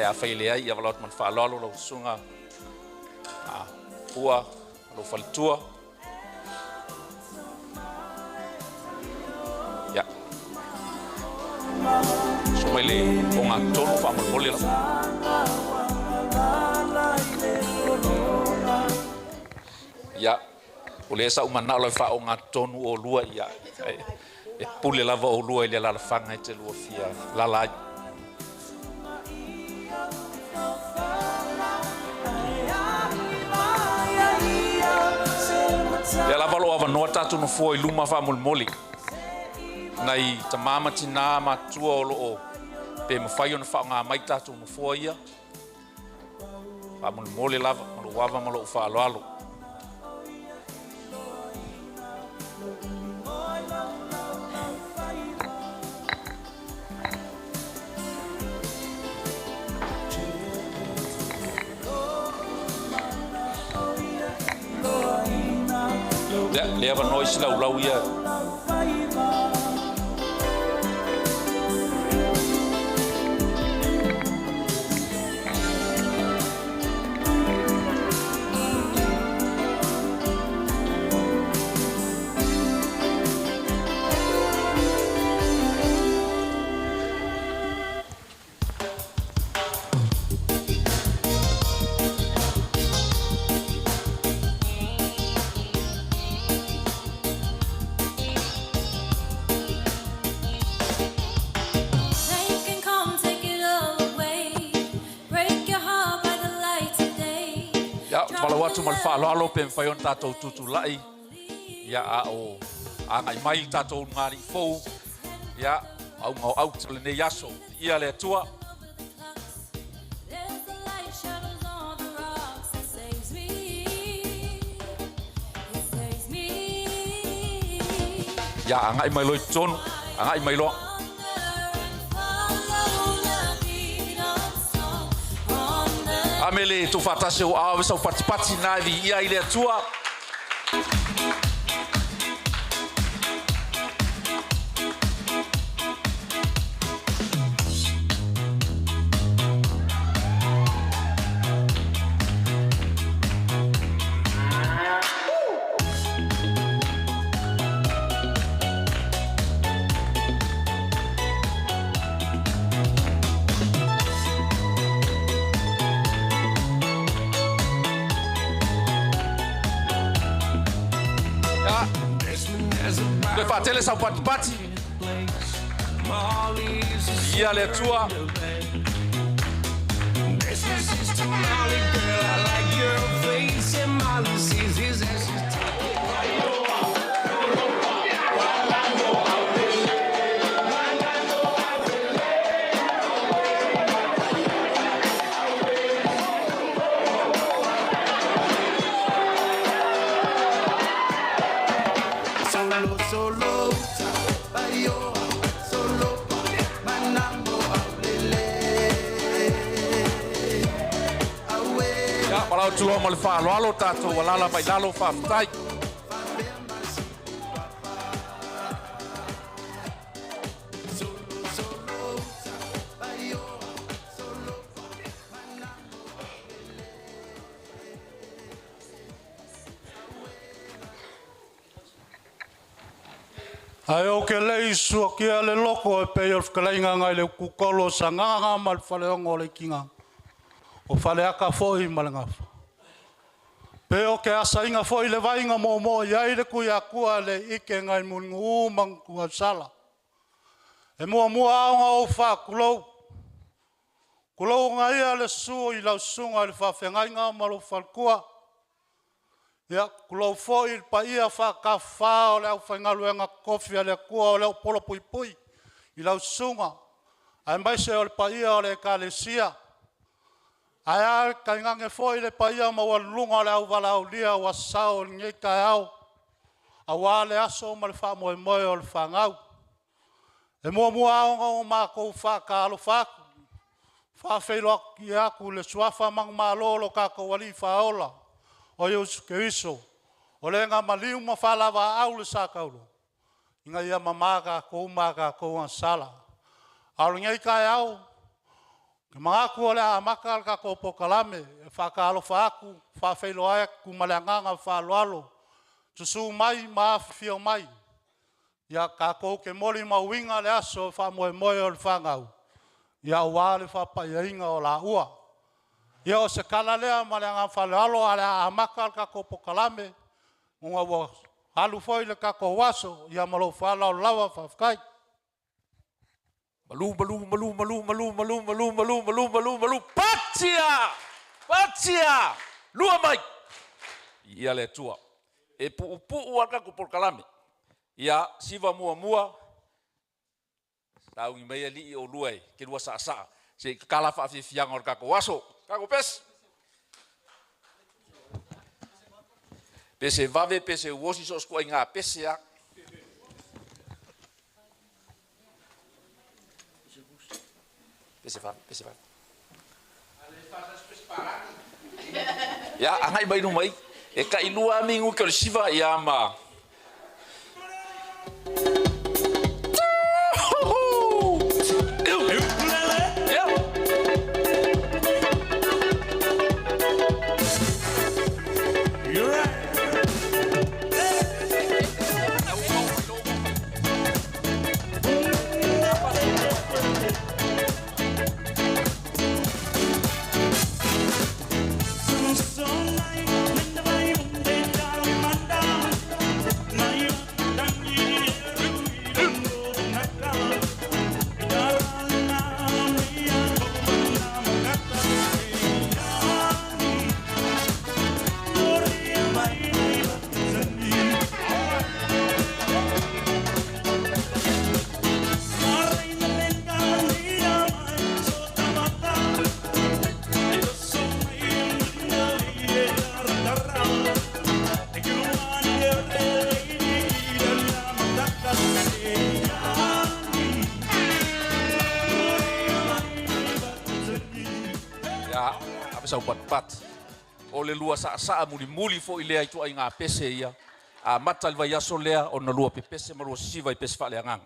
Ae afai e leai, ia valaau atu ma le faaaloalo lau susuga Pua ma lou faletua. Ia. Susu mai le ogatotonu faamolemole lava. Ia, o lea sa ou manao lava e faaogatotonu oulua, ia, e pule lava oulua i le alaalafaga e te lua fia alaala ai. Lea lava o lo o avanoa tatou nofoa i luma faamolemole. Nai tama ma tinā matutua o lo o pe mafai ona faaaoga mai tatou nofoa ia. Faamolemole lava ma lou ava ma lou faaaloalo. Ia, le avanoa isi laulau ia. Ia, ou te valaau atu ma le faaaloalo pe mafai ona tatou tutulai, ia, a o agai mai le tatou ulugalii fou, ia, auga o aute o lenei aso. Viia le Atua. Ia, agai mai loa i totonu, agai mai loa. Amele tuufaatasi ou aao sau patipati na e viia ai le Atua. Toe faatele sau patipati. Ia le Atua. Ia, valaau atu loa ma le faaaloalo tatou alaala mai lalo, faafetai. Ae ou te le i suakia le loko e pei o le fetalaiga nai le Ututolo o Sagaga ma le Faleono o le Itiga, o Faleata foi ma le Gafa. Pe o te asaina foi le vai na moomoo i ai le Tuiatua le ite nai Mulinuu ma Nutuausala. E muamua lava ona ou faatulou, tulou ia le susu i lau susuga i le faafeagaiga ma lou faletua. Ia, tulou foi le paia faatafafa o le aufaigaluega totofi a le Atua o lo o polopuipui i lau susuga, aemaise o le paia o le Ekalesia. Ae a tainane foi le paia maualuluga o le auvalaaulia ua sao i lenei taeao, aua le aso ma le faamoemoe o le fanau. E muamua lava ona o matou faatalofa atu, faafeiloai atu i le suafa manumalo o lo tatou Alii Faaola o Iesu Keriso, o le na maliu ma faalavaau le sa tauro, ina ia mamā tatou ma a tatou agasala. A o lenei taeao, Ke manatu o le a amata le tatou polokalame e faatalofa atu, faafeiloai atu ma le agaga faaaloalo, susu mai ma afifio mai. Ia tatou te molimauina le aso faamoemoe o le fanau, ia aua le faapaiaina o laua. Ia o se tala lea ma le agaga faaaloalo, ae o le a amata le tatou polokalame ona ua alu foi le tatou aso. Ia ma lou faaaloalo lava, faafetai. Malu, malu, malu, malu, malu, malu, malu, malu, malu, malu, malu, patia! Patia! Lua mai! Ia le Atua. E puupuu lava le tatou polokalame. Ia, siva muamua, sauni mai alii oulua e te lua saasaa se i tatala faafiafiaga o le tatou aso. Tatou pese! Pese vave, pese uosi, so o se ituaiga pese lava. Pese vave, pese vave. Ia, agai mai luma i. E tailua lava minute o le siva, ia ma... Ia, ave sau patupatu. O le lua saasaa mulimuli foi lea i ituaiga pese ia. Amata le vaiaso lea ona lua pepese ma lua sisiva i pese faaleagaga.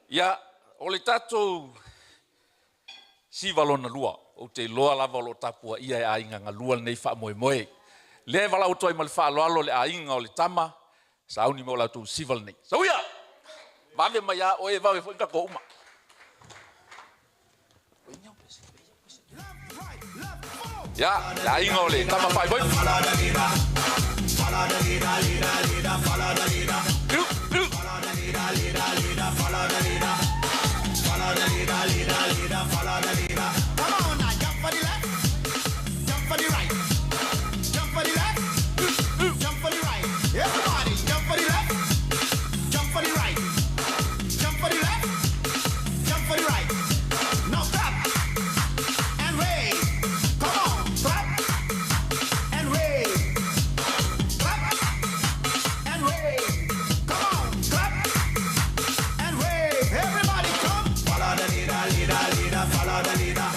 Ia, o le tatou siva lona lua, ou te iloa lava o lo o tapuaia e aiga galua lenei faamoemoe. Lea e valaau atu ai ma le faaaloalo le aiga o le tama, sauni mo la outou siva lenei. Sauia! Vave mai a oe, vave foi tatou uma. Ia, le aiga o le tama faaivoivo. Iu, iu. Come on now, jump for the left, jump for the right, jump for the left, jump for the right. Everybody, jump for the left, jump for the right, jump for the left, jump for the right. Now clap and wave. Come on, clap and wave, clap and wave. Come on, clap and wave. Everybody, come. Follow the leader, leader, leader. Follow the leader.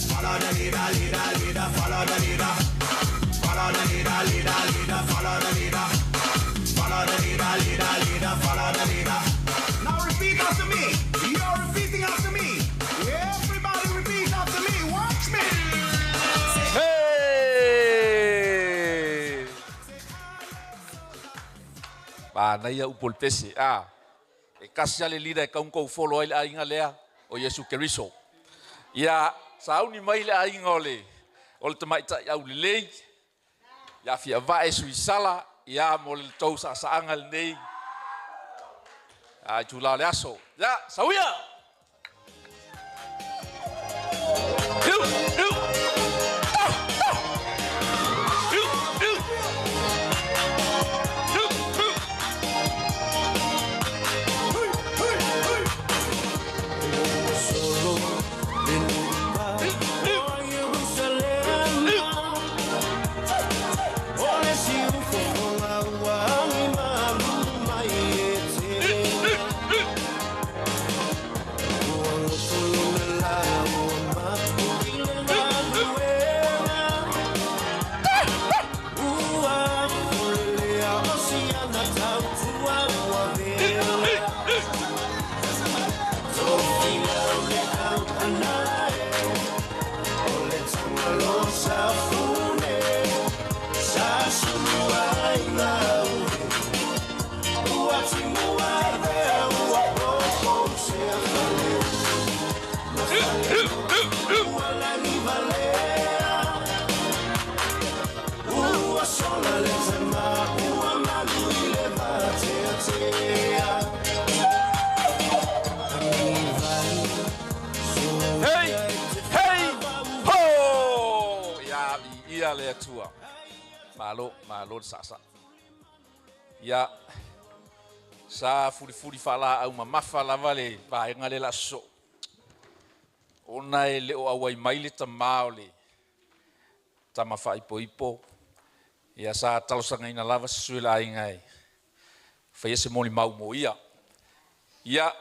Follow the leader, leader, leader. Follow the leader. Follow the leader, leader, leader. Follow the leader. Follow the leader, leader, leader. Follow the leader. Now repeat after me. You're repeating after me. Everybody repeat after me. Watch me. Hey! Manaia upu o le pese. A, e kasi lava le leader e tatau ona tou follow ai le aiga lea o Iesu Keriso. Ia, sauni mai le aiga o le o le tamaitai aulelei, ia Fiavae Suisala, ia mo le tou saasaaga lenei a itula o le aso. Ia, sauia! Iu, iu, ah, ah. Iu, iu. Iu, iu. Viia le Atua. Malo, malo le saasaa. Ia, sa fulifuli faalaau mamafa lava le vaega lea o le a sosoo, ona e le o auai mai le tamā o le tama faaipoipo. Ia sa talosagaina lava se sui o le aiga e faia se molimau mo ia. Ia,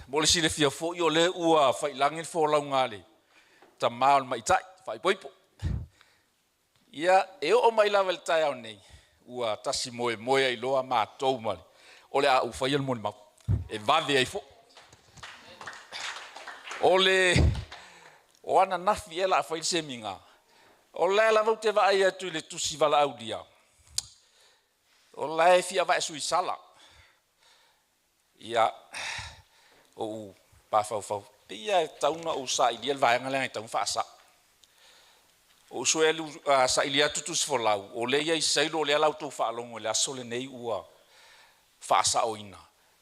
mo le silafia foi o lea ua faiilagi le folauga a le tamā o le ma'itai faaipoipo. Ia, e oo mai lava i le taeao nei, ua tasi moemoe ai loa matou ma le o le a ou faia le molimau, e vave ai foi. O le o ananafi ea o le a fai le semiga, o la e lava ou te vaai atu i le tusi valaaulia, o la e fia avae suisala. Ia, ou mafaufau, pei lava e tatau ona ou sailia le vaega lea e tatau ona faasa'o. Ou sue saili atu tusi folau, o lea e i ai sailo o lea la outou faalogo i le aso lenei ua faasaoina,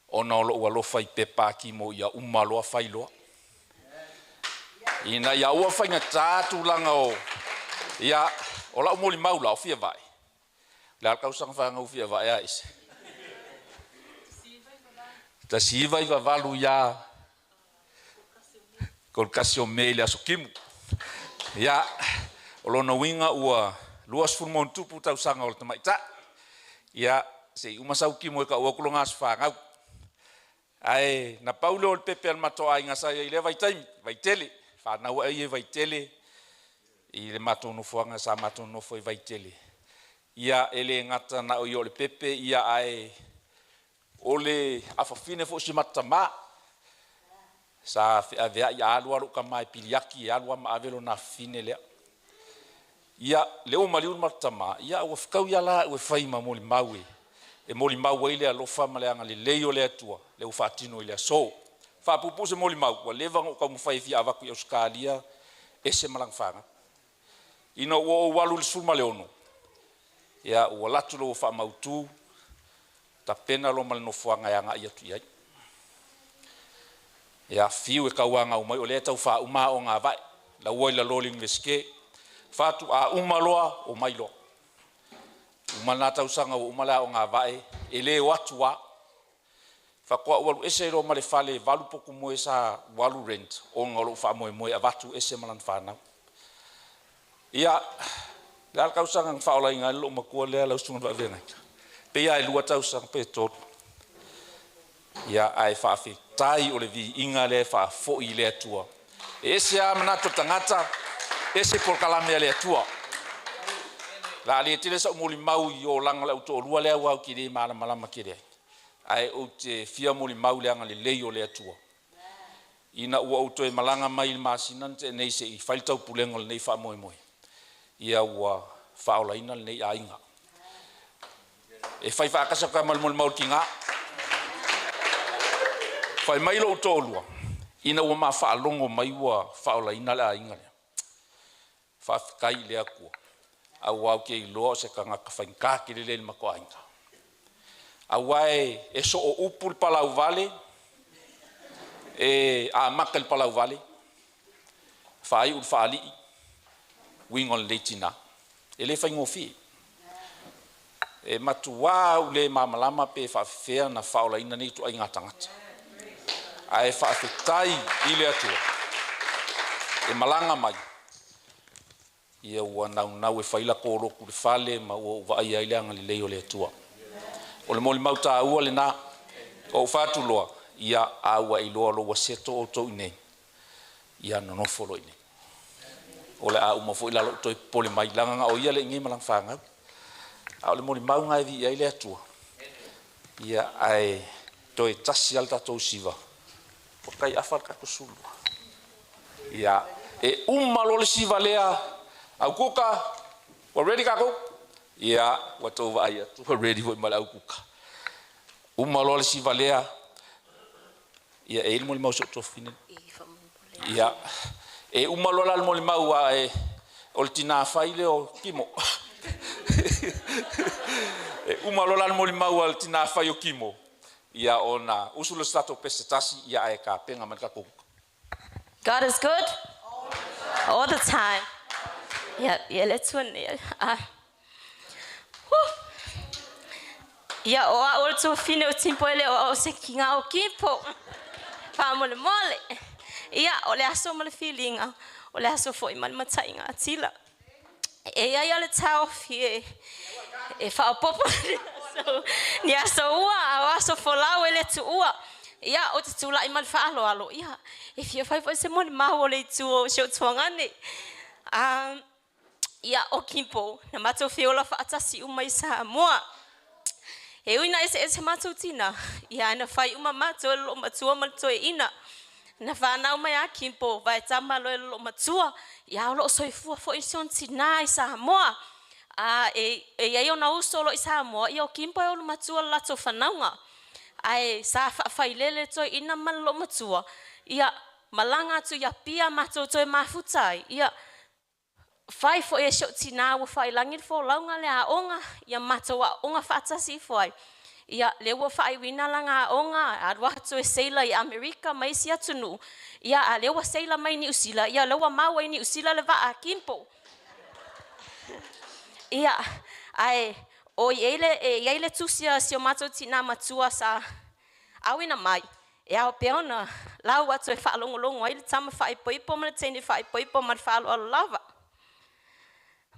ona o lou alofa i pepa a Kimo ia uma loa fai loa. Ina ia aua faigata tulaga o ia o lau molimau la o fia vae. O le a le tausaga fanau fia vae a ise? 1998 ia 31 o Me i le aso Kimu. Ia, o lona uiga ua 20 ma tupu tausaga o le tamaitai. Ia, se i uma sau Kimo e tau atu lona aso fanau. Ae na pau lea o le pepe a le matou aiga sa i ai i lea vaitaimi, Vaitele, fanau ai i Vaitele i le matou nofoaga sa matou nofo i Vaitele. Ia e le gata na o ia o le pepe, ia ae o le afafine foi o si matou tamā. Sa feaveai a alu lava lou tama e piliaki, e alu lava ma ave lona afafine lea. Ia, lea ua maliu le matou tamā, ia ua fetaui lava la au e fai ma molimau e molimau ai le alofa ma le agalelei o le Atua lea ua faatino i le aso. Faapuupuu se molimau, ua leva ona ou taumafai e fia avatu i Ausetalia ese ma lana fanau. Ina ua ou alu i le 16, ia ua alu atu loa ua faamautu, tapena loa ma le nofoaga e agai atu i ai. Ia fiu e tauanau mai o lea e tau faauma aoga a Vae, laua i lalo o le Iunivesite. Faatoa uma loa, omai loa. Uma lena tausaga ua uma le aoga a Vae, e le o atu lava. Faatoa ou alu ese ai loa ma le fale e 8 potumoe sa ua alu rent, ona o lou faamoemoe e avatu ese ma lana fanau. Ia, le a le tausaga na faaolaina ai lou matua lea lau susuga i le faafeagaiga? Pei lava e 2 tausaga pe 3. Ia, ae faafetai o le viiga lea e faafoi i le Atua. E ese lava manatu o le tagata, ese polokalame a le Atua. O le a le tele sau molimau i olaga o le autoalua lea aua ou te le malamalama tele ai. Ae ou te fia molimau i le agalelei o le Atua. Ina ua ou toe malaga mai i le masina na tea nei se i fai le taupulega o lenei faamoemoe, ia ua faaolaina lenei aiga. E fai faatasi atu ai ma le molimau o le tiga. Fai mai lou toalua, ina ua ma faalogo mai ua faaolaina le aiga lea. Faafetai i le Atua, aua ou te iloa o se tagata faigata tele lea i le matou aiga. Aua e soo upu le palauvale, e amata i le palauvale, faaiu i le faalii, uiga o lenei tinā. E le faigofie. E matuā ou le malamalama pe faafefea na faaolaina nei ituaiga tagata. Ae faafetai i le Atua, e malaga mai, ia ua naunau e fai latou lotu i le fale ma ua ou vaaia ai le agalelei o le Atua. O le molimau taua lena. O ou fatu loa, ia a ua iloa loa ua seto outou i nei, ia nonofo loa i nei. O le a uma foi la lou toe popole mai, leaga na o ia le i nei ma lana fanau. A o le molimau lena e viia ai le Atua. Ia ae toe tasi lava le tatou siva, ua tai afa le tatou 12. Ia, e uma loa le siva lea, au kuka, ua ready tatou? Ia, ua tou vaai atu, ua ready foi ma le au kuka. Uma loa le siva lea, ia e i ai le molimau si ou tuafafine. Ia, e uma loa la le molimau a e o le tinā fai lea o Kimo. E uma loa la le molimau a le tinā fai o Kimo, ia ona usu lea o se tatou pese tasi, ia ae tapena mai le tatou kuka. God is good all the time. Ia, ia le Atua nei. Ah. Ia, o a'u o le tuafafine o Timpo e le o a'u o se kiga o Kimpo. Faamolemole. Ia, o le aso ma le filiga, o le aso foi ma le mataiga atila. E i ai lava le taofi e e faaopoopo ni aso ua a o aso folau e le tuua. Ia, ou te tulai ma le faaaloalo, ia, e fia fai foi se molimau o le itu o si ou tuagane. Ah, ia, o Kimpo, na matou feola faatasi uma i Samoa. E ui na eseese matou tina, ia na fai uma matou e le loomatua ma le toeaina. Na fanau mai a Kimpo, vaetama loa e le loomatua, ia o loo soifua foi si ona tinā i Samoa. A e i ai ona uso o lo o i Samoa, ia o Kimpo e ulumatua le latou fanauga. Ae sa faafailele le toeaina ma le loomatua, ia malaga atu i Apia matou toe mafuta ai, ia fai foi e si ou tinā ua faiilagi le folauga le aoga, ia matou aooga faatasi ifo ai. Ia lea ua faaiuina lana aoga, alu atu e seila i Amerika ma isi atunuu, ia a lea ua seila mai Niu Sila, ia lea ua maua i Niu Sila le vaa a Kimpo. Ia, ae o i ai le, e i ai le tusi a si o matou tinā matua sa auina mai, e ao pea ona lau atu e faalogologo ai le tama faaipoipo ma le teine faaipoipo ma le faaaloalo lava.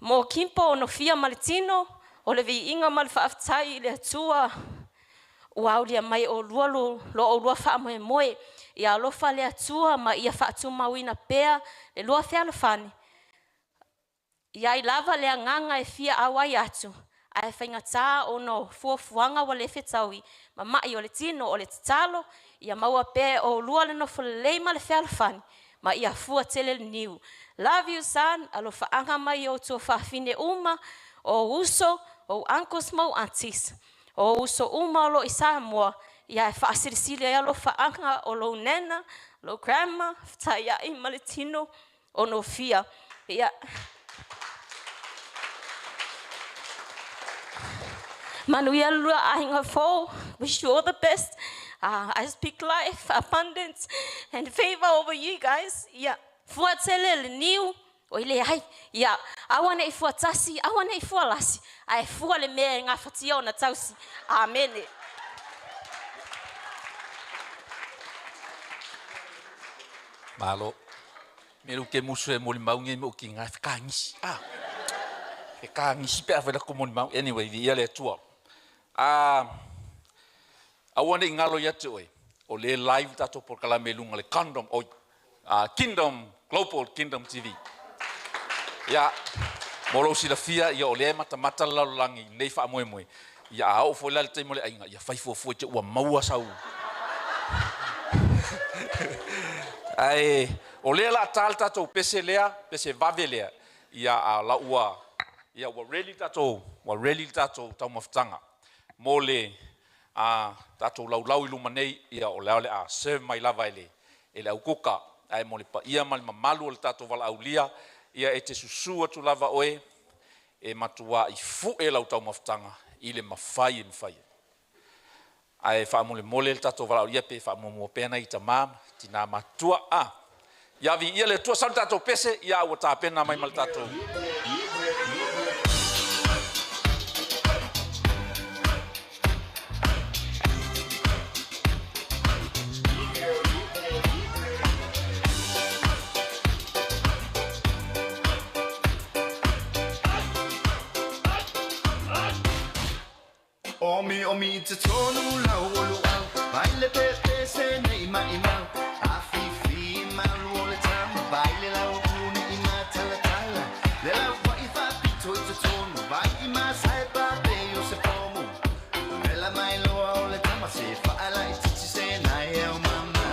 Mo Kimpo o nofia ma le tino, o le viiga ma le faafetai i le Atua ua aulia mai oulua lo oulua faamoemoe. Ia alofa le Atua ma ia faatumauina pea le lua fealofani. I ai lava le agaga e fia auai atu, ae faigata ona o fuafuaga ua le fetaui ma mai o le tino. O le tatalo, ia maua pea e oulua le nofo lelei ma le fealofani, ma ia fua tele le niu. Love you, son. Alofaaga mai i ou tuafafine uma, o uso, o uncles ma ou aunties. O uso uma o loo i Samoa, ia e faasilisili ai alofaaga o lou nana, lou grandma, fetaiai ma le tino o nofia. Ia, manuia le lua aiga fou. Wish you all the best. I speak life, abundance, and favor over you guys. Ia, fua tele le niu, o i leai. Ia, aua nei fua tasi, aua nei fua lasi, ae fua le mea e gafatia ona tausi. Amene. Malo. Me lu ke musu e molimau nge mo ki ngā whakangisi. Ah. Whakangisi pe a whela ko molimau. Anyway, vi ia le Atua. Ah, aua nei ngalo ia te oe. O le live tatou polokalame i luga le Condom, oi, Kingdom, Global Kingdom TV. Ia, mo lou silafia, ia o lea e matamata le lalolagi i lenei faamoemoe. Ia a oo foi la i le taimi o le aiga, ia fai fuafua i te ua maua sau. Ae o lea o le a ta le tatou pese lea, pese vave lea, ia a la ua, ia ua ready le tatou, ua ready le tatou taumafataga mo le a tatou laulau i luma nei, ia o lea o le a serve mai lava e le e le aukuka. Ae mo le paia ma le mamalu o le tatou valaaulia, ia e te susu atu lava oe e matuai fue lau taumafataga i le mafai e mafai ai. Ae faamolemole le tatou valaaulia pe faamuamua pea nai tama ma tina matutua. A ia viia le Atua, sau le tatou pese, ia ua tapena mai ma le tatou. Omi omi i totonu lau o luau Vai le pese nei mai mau Afifi malu o le tama Vai le lau uni i matalatala Le lau vai faapito i totonu Vai i masai pa pe o se fomu Vela mai loa o le tama Se whaala i titi se nai e o mama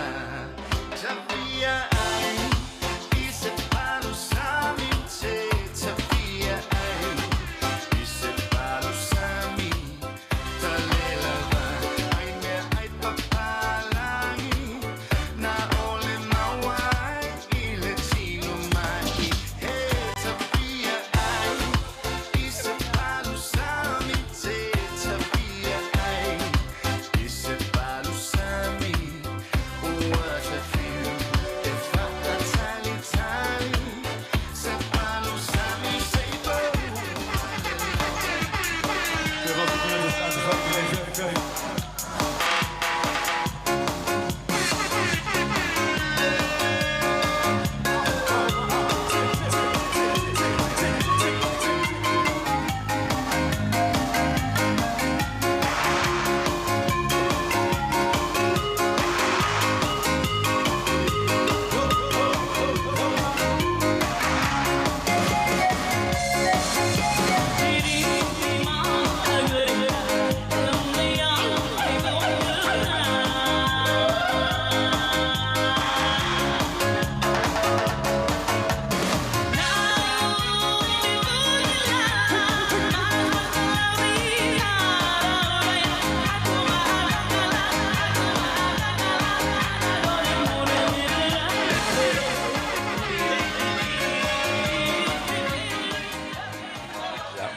Tavia ai I se palu sami te Tavia ai I se palu sami Ta le lava ai mea ai papalangi Na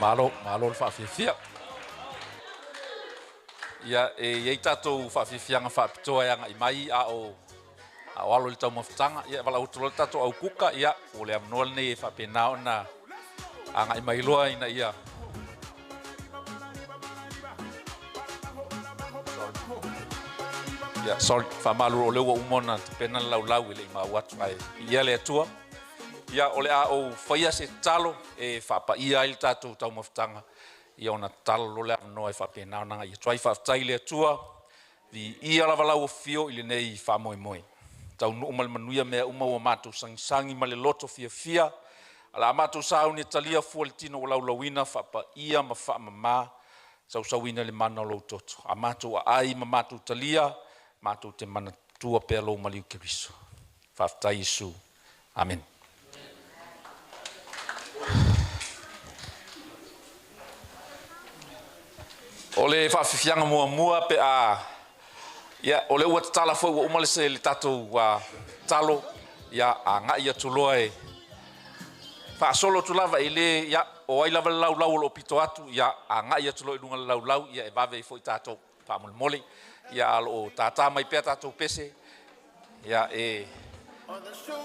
Malo, malo le faafiafia. Ia, e i ai tatou faafiafiaga faapitoa e agai mai a o alo i le taumafataga. Ia, e valaau atu loa le tatou aukuka, ia, ua le avanoa lenei e faapena ona agai mai loa ina ia Ia, sorry, faamalulu o lea ua uma ona tapena le laulau e le i maua atu, ae viia le Atua. Ia, o le a ou faia se tatalo e faapaia ai le tatou taumafataga, ia ona tatalo loa le avanoa e faapena ona agai atu ai. Faafetai i le Atua, viia lava lau afio i lenei faamoemoe. Taunuu ma le manuia mea uma ua matou sagisagi ma le loto fiafia. O le a matou sauni e talia fua le tino ua laulauina, faapaia ma faamama, sausauina le mana o lou toto. A matou aai ma matou talia, matou te manatua pea lou maliu Keriso. Faafetai Iesu. Amen. O le faafiafiaga muamua pe a ia o le ua tatala foi ua uma le se le tatou talo ia agai atu loa e faasolo atu lava e le ia o ai lava le laulau o loo pito atu ia agai atu loa i luga o le laulau ia e vave ai foi tatou faamolemole ia a loo tātā mai pea tatou pese ia e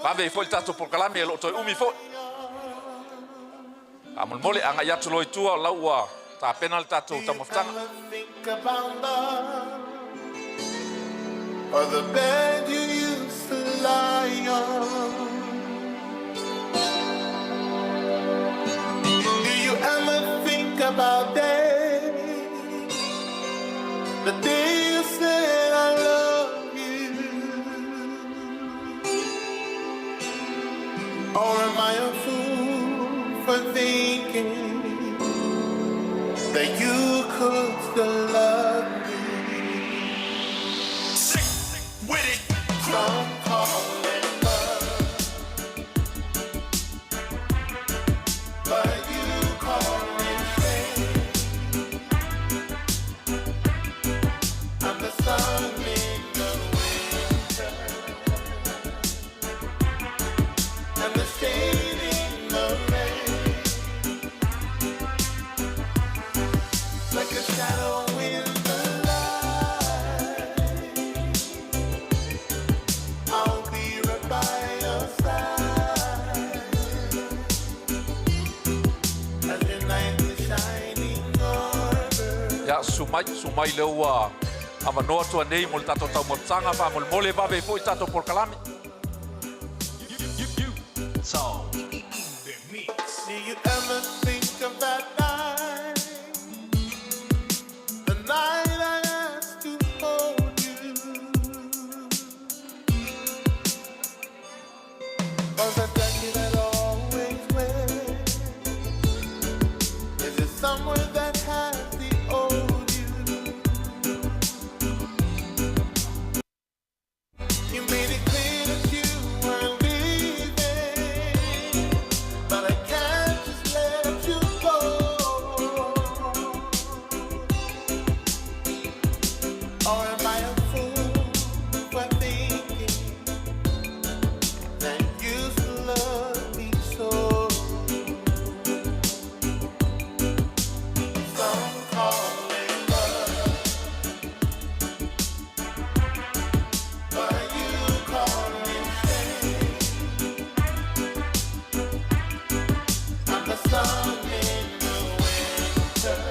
vave ai foi le tatou polokalame e loo toe umi foi. Faamolemole agai atu loa i tua o lau ua tapena le tatou Do you taumafataga. ever think about love? Or the bed you used to lie on? Do you ever think about day? The day you said I love you? Or am I a fool for thinking that you could still love me? Sick with it. Some call it love, but you call it shame. I'm the sun in the winter and the shade in the rain, like a shadow in the light. I'll be right by your side as your knight in shining armor. Ia sumai sumai lea ua avanoa atu nei mo le tatou taumafataga faamolemole vave ai foi le tatou polokalame. Do you ever think of that night? The night I asked to hold you. Was that jacket that always wear? Is it somewhere that has the old you? You made it clear that you weren't leaving, but I can't just let you go. Or am I a fool for thinking that you still love me so? Some call it love, but you call it shame. I'm the sun in the winter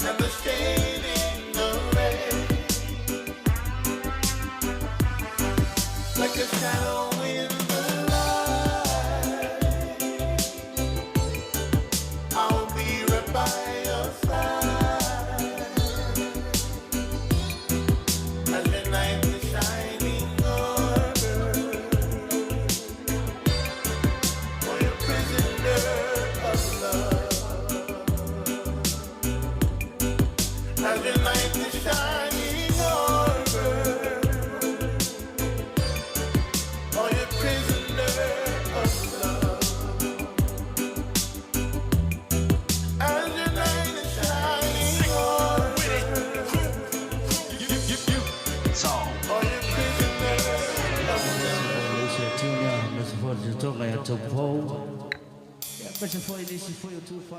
and the shade in the rain, like a shadow in the light. I'll be right by your side as your knight in shining armor. For your prisoner of love, as your knight in shining armor. For your prisoner of love, as your knight in shining armor. For your prisoner of love.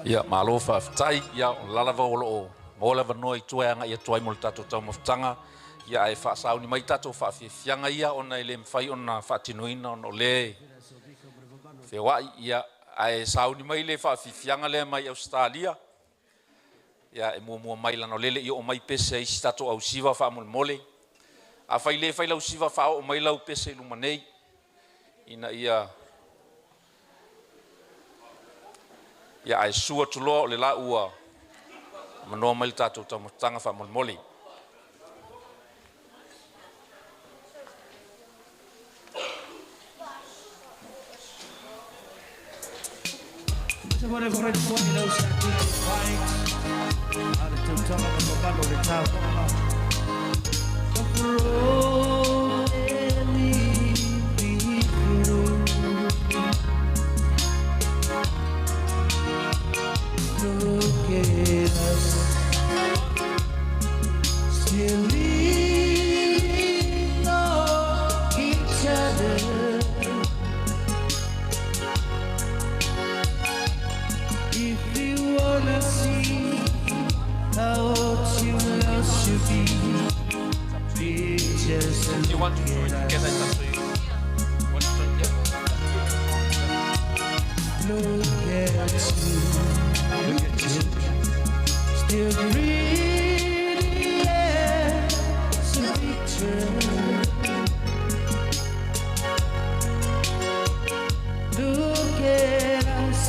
Ia, malo faafetai. Ia, o le la lava o lo o maua le avanoa i tua e agai atu ai mo le tatou taumafataga. Ia, ae faasauni mai tatou faafiafiaga ia ona e le mafai ona faatinoina ona o lea e feoai. Ia, ae sauni mai le faafiafiaga lea mai Ausetalia. Ia, e muamua mai lana o lea e le i oo mai pese a isi tatou ausiva faamolemole. Afai le fai lau siva, faaoo mai lau pese i luma nei ina ia ia ae susu atu loa o le la ua manoa mai le tatou taumafataga faamolemole. Look at us, still leaning on each other. If you wanna see how true love should be, you just You want to join together, it's up to you. Want to join? Yeah. Look at you, look at you, still pretty as a picture. Look at us,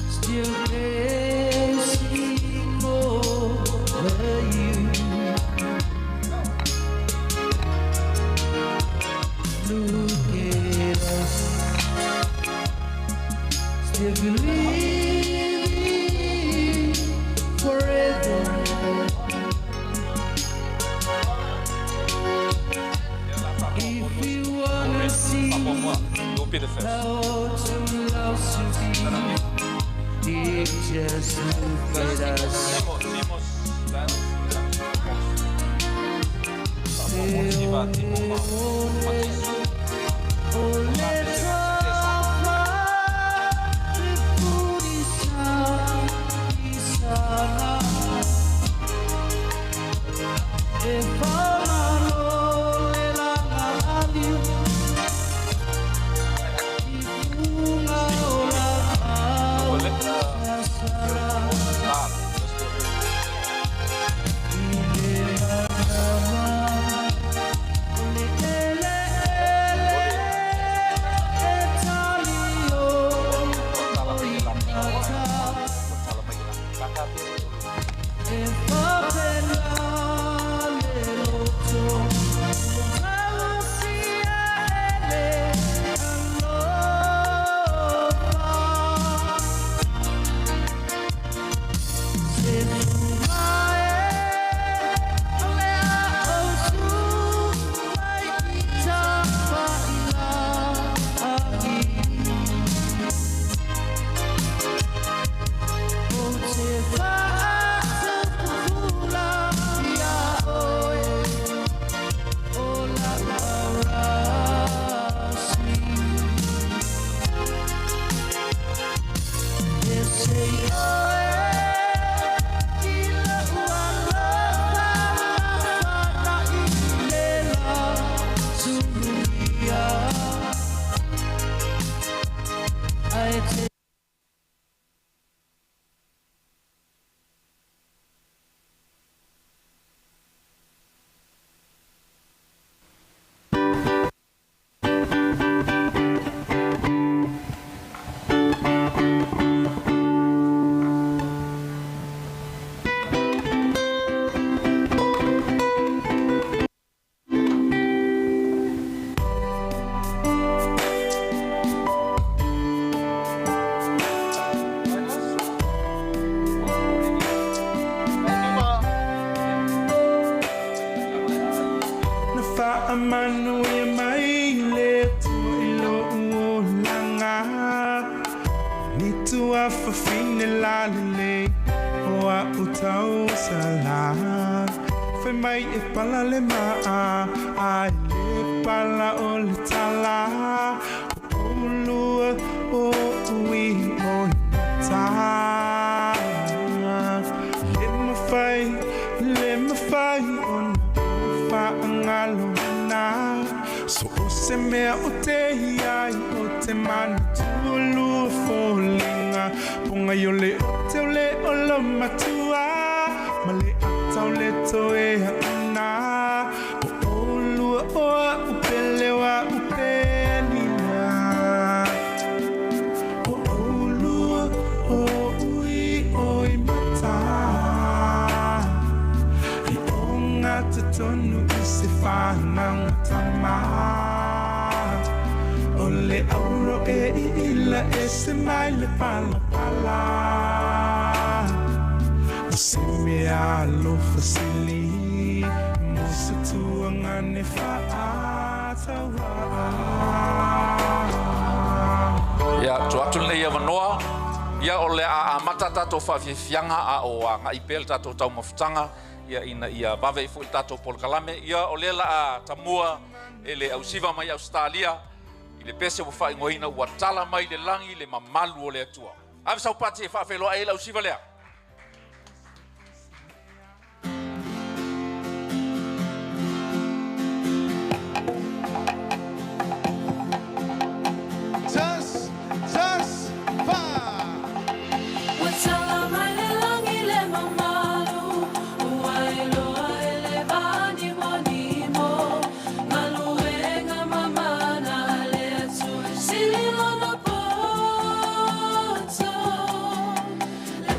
still dancing over you. Look at us, still believing forever. If you wanna see You'll be the first. how true love should be, you just look at us. Simos, Siva, Timo, Matis. Ah, let's do it. Na faamanu e mai le Atua i lo'u olaga ni tuafafine lalelei o a'u tausala fai mai e pala le maa ae le pala o le tala o ulua o So o se mea o te iai o te manatu o lua foliga Pogai o le ote o le olomatua Ma le ata o le toe auna O olua o a'u pele o a'u penina O olua o ui oi mata I o ngata tonu i se whanau tama O le auro e i ila e se mai le pala pala O se mea alofa sili Mo se tuanga ne whaatawa. Ia, tuu atu lenei avanoa, ia o le a amata tatou faafiafiaga a o agai pea le tatou taumafataga, ia ina ia vave ai foi le tatou polokalame. Ia o lea la a tamua e le ausiva mai Ausetalia i le pese ua faaigoaina ua tala mai le lagi le mamalu o le Atua. Ave sau pati e faafeiloai ai le ausiva lea. Zas, zas, fa. Ua tala mai le lagi le mamalu, ua iloa e le vanimonimo, galuega mamana a le Atua, sili lona poto. Le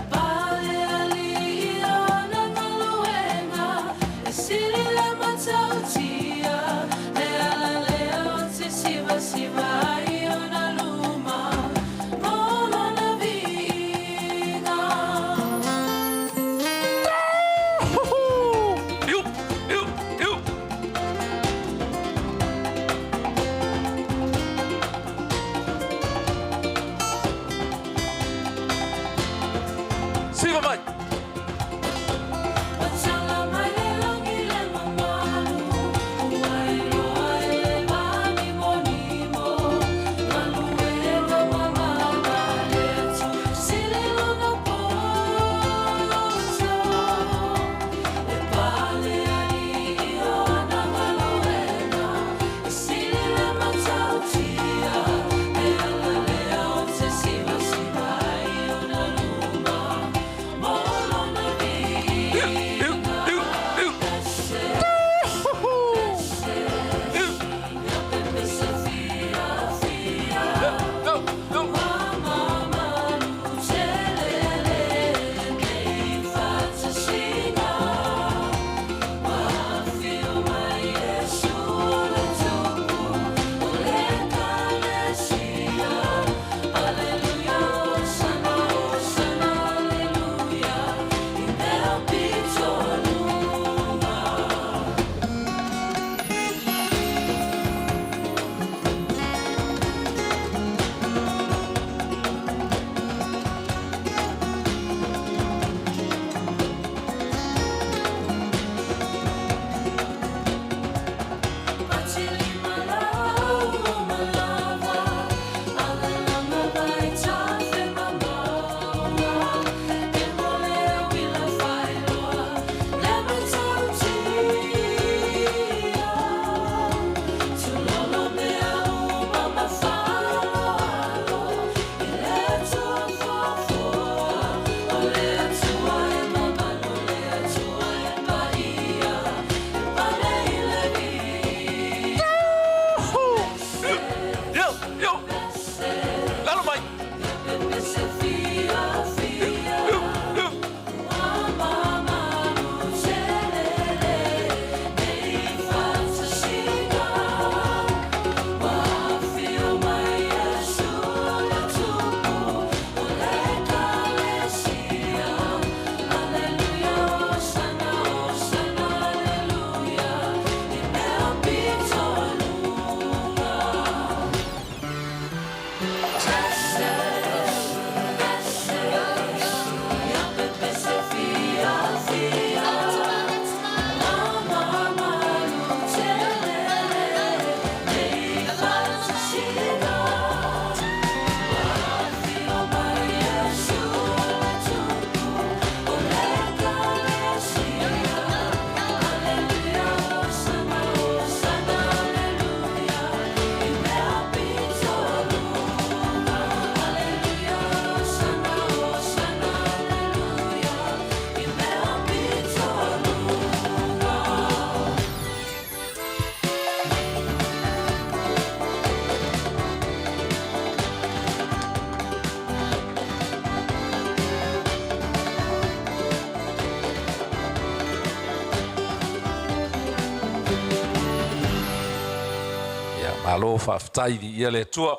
Ia, malo faafetai viia le Atua.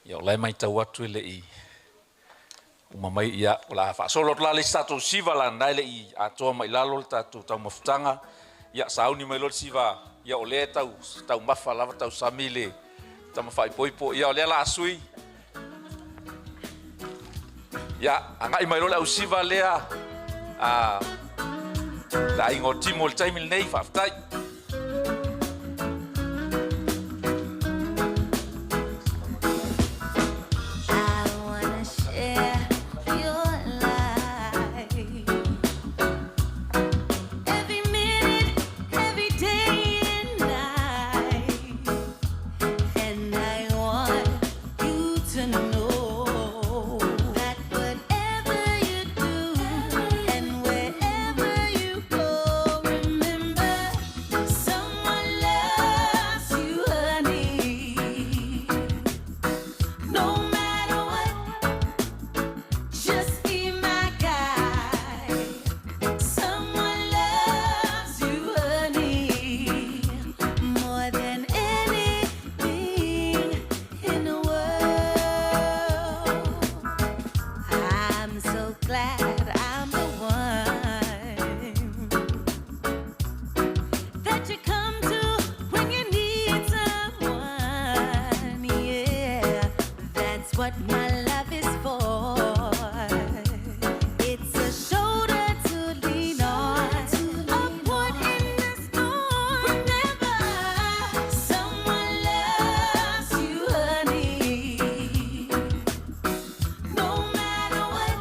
Ia, o la e matau atu e le i uma mai, ia, o le a faasolo atu la le isi tatou siva la na e le i atoa mai i lalo le tatou taumafataga. Ia, sauni mai loa le siva, ia, o lea e tau taumafa lava tausami le tama faaipoipo. Ia, o lea o le a sui. Ia, agai mai loa le ausiva lea a le aiga o Timo i le taimi lenei, faafetai. I wanna share your life. Every minute, every day and night. And I want you to know that whatever you do and wherever you go, remember someone loves you, honey. No matter what, just be my guide. Someone loves you, honey, more than anything in the world. I'm so glad I'm the one that you come to when you need someone. Yeah, that's what my love is for. It's a shoulder to lean on, upward in the storm. Remember, someone loves you, honey. No matter what,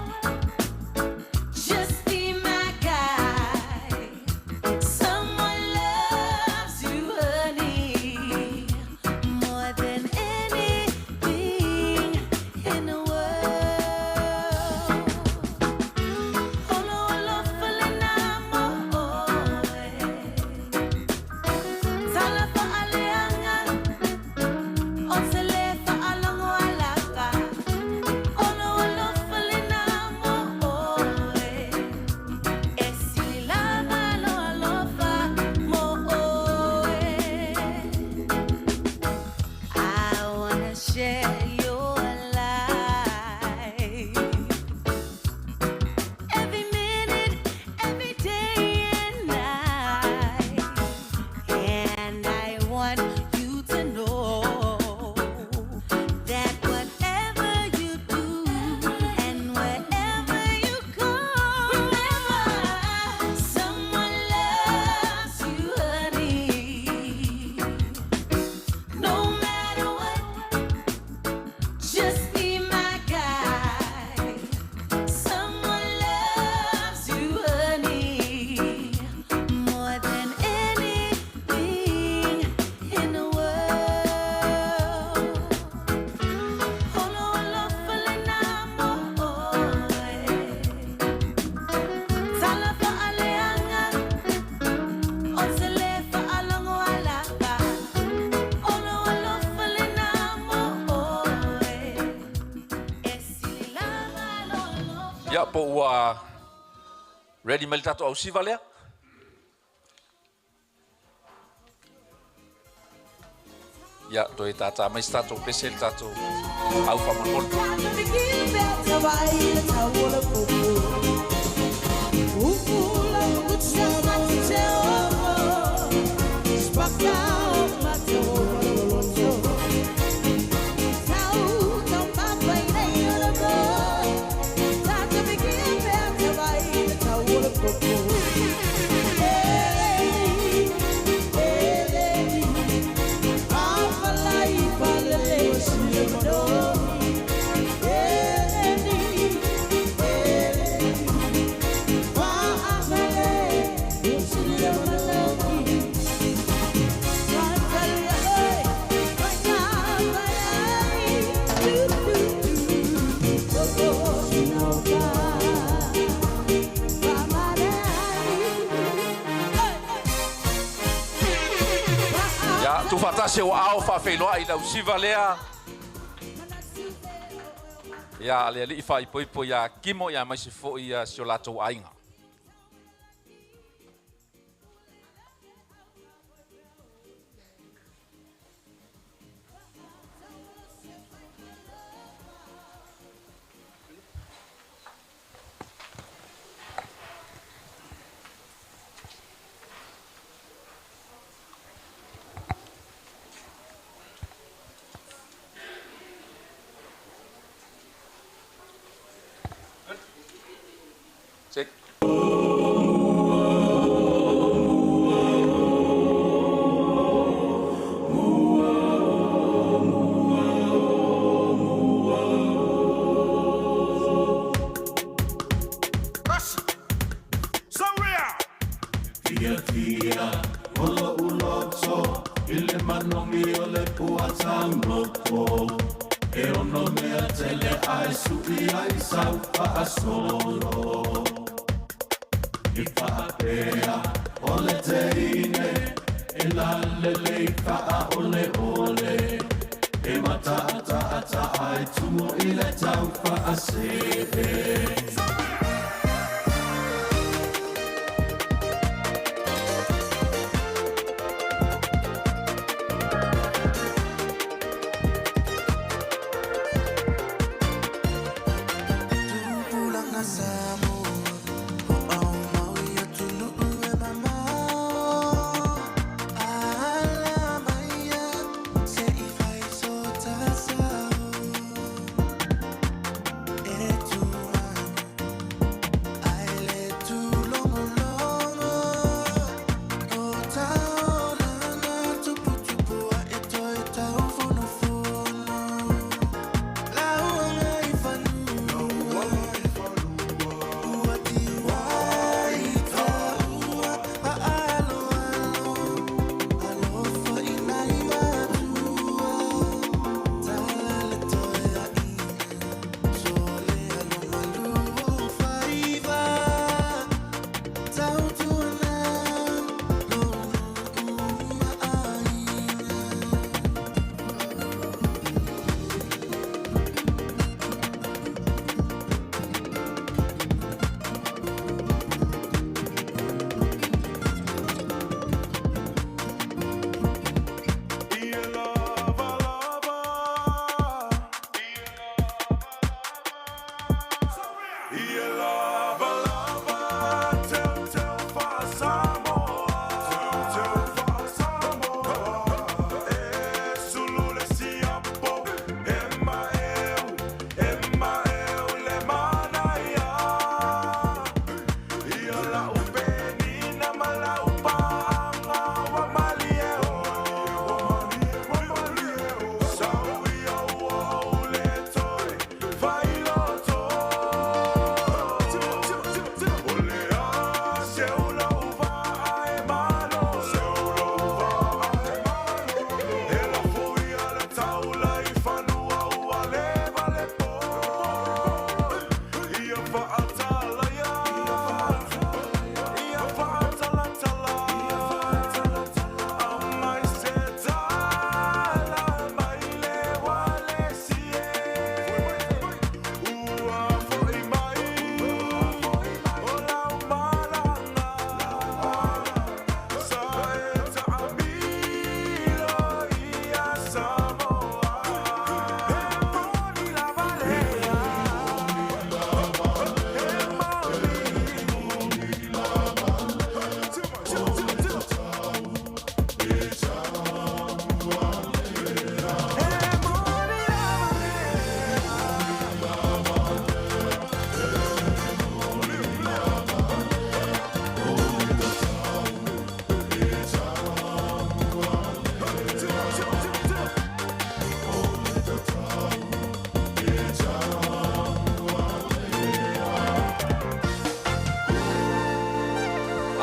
just be my guide. Someone loves you, honey, more than anything in the world. Olo olo felena mo Tala fa aleanga o sele fa alongo alaka. Olo olo felena mo E silava lo alofa mo I wanna share your life. Every minute, every day and night. And I want you to know that whatever you do and wherever you go, remember someone loves you, honey. No matter what, just be my guide. Someone loves you, honey, more than anything in the world. Olo olo felena mo Tala fa aleanga o sele fa alongo alaka. Olo olo felena mo E silava lo alofa. Ia, po ua ready mai le tatou ausiva lea? Ia, toe tātā mai se tatou pese le tatou au faamolemole. Ia, tuufaatasi ua ao faafeiloai le ausiva lea. Ia, le alii faaipoipo ia Kimo ia aemaise foi ia si o latou aiga.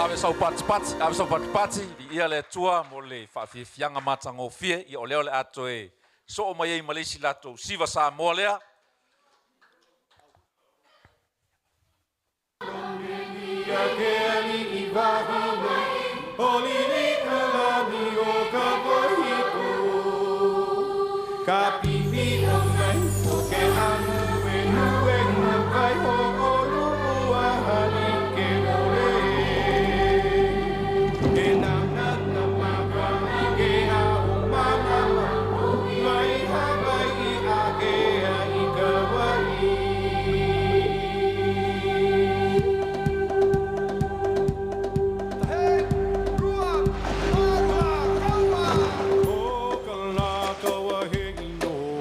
Ave sau patipati, ave sau patipati, i ia le Atua mo le faafiafiaga matagofie, ia o lea o le a toe soo mai ai ma le isi latou siva Samoa lea. O ka laka wa he ino.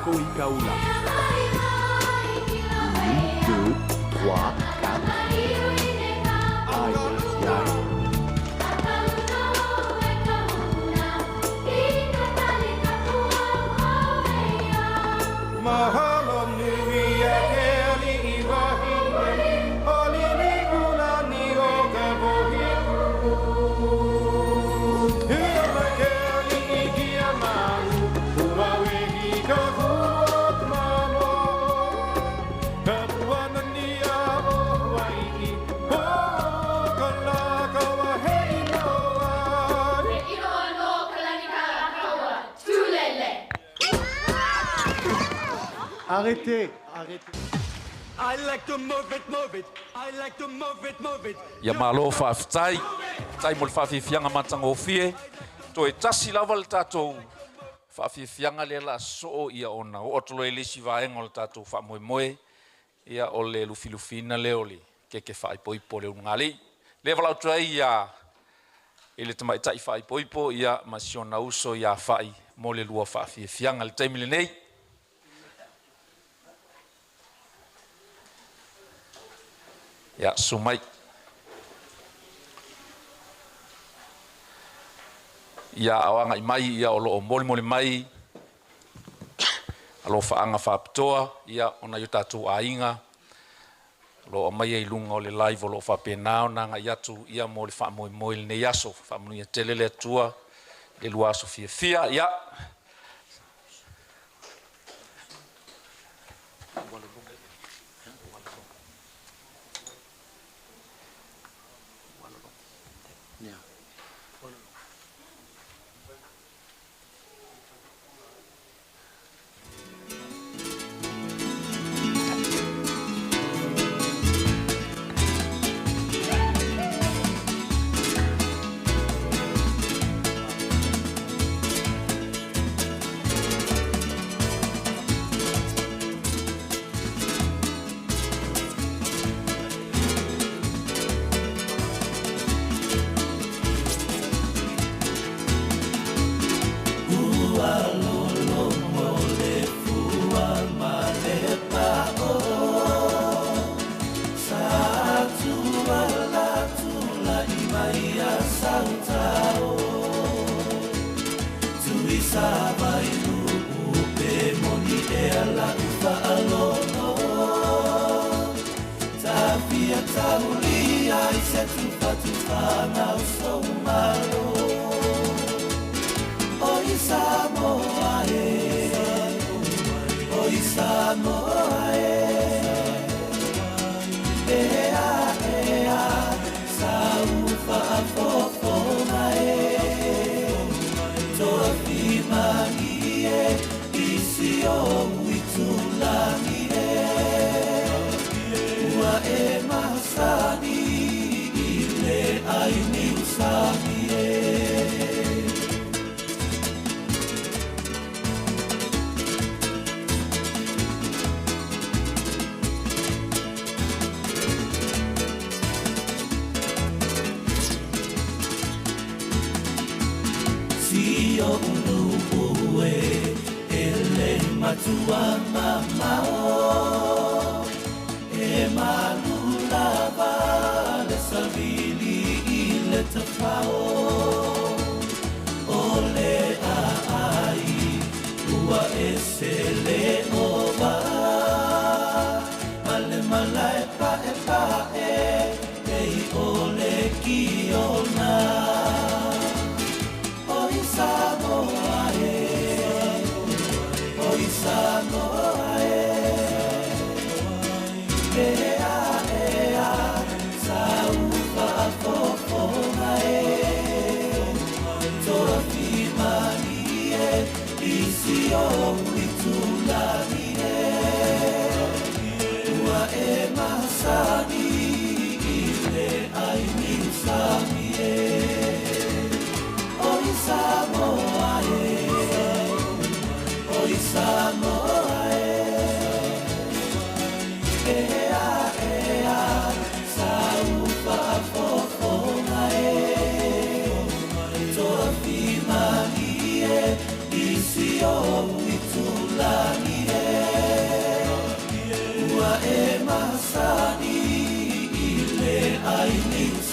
lākou i kaula. 1, 2, 3, 4. Ai, ai, ai. Mahalo nui a ke ali'i wahine O Lili'ulani o ka wohi Hula mai ke ali'i kia malu Ua wehi ka hulu o ka malo Ka puanani a o Hawai'i O ka lā ka wā he inoa. Arrêtez, arrêtez. I like to move it, move it. I like to move it, move it. Ia malo faafetai, faafetai mo le faafiafiaga matagofie. Toe tasi lava le tatou faafiafiaga lea la soo ia ona oo atu loa i le isi vaega o le tatou faamoemoe, ia o le lufilufiina lea o le keke faaipoipo o le ulugalii. Lea valaau atu ai ia i le tamaitai faaipoipo ia ma si ona uso ia Fa'i mo le lua faafiafiaga i le taimi lenei. Ia, susu mai. Ia, o agai mai ia o lo o molimoli mai alofaaga faapitoa ia ona i o tatou aiga o lo o aumaia i luga o le live o lo o faapena ona agai atu ia mo le faamoemoe i lenei aso. Faamanuia tele le Atua i le lua aso fiafia. Ia.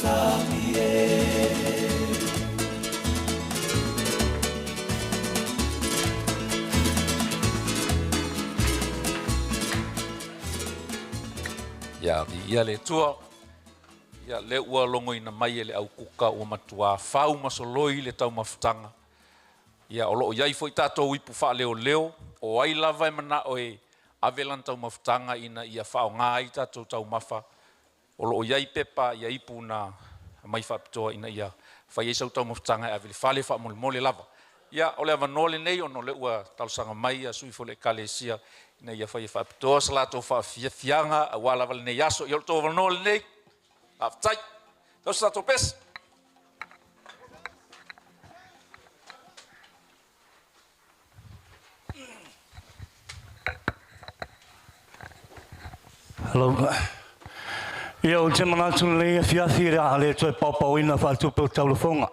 sami e. Ia, viia le Atua. Ia, lea ua logoina mai e le au kuka ua matuā fau ma soloi le taumafataga. Ia, o lo o i ai foi tatou ipu faaleoleo, o ai lava e manao e ave lana taumafataga ina ia faaaoga ai tatou taumafa, o lo o i ai pepa ia ipu na aumai faapitoa ina ia fai ai sau taumafataga e ave i le fale faamolemole lava. Ia, o le avanoa lenei ona o lea ua talosaga mai ia sui foi o le Ekalesia ina ia faia faapitoa se latou faafiafiaga aua lava lenei aso. Ia, o le tou avanoa lenei. Faafetai. Tau se tatou pese. Hello. Ia, ou te manatu lenei afiafi le a le toe paopaoina faatupe o taulafoga.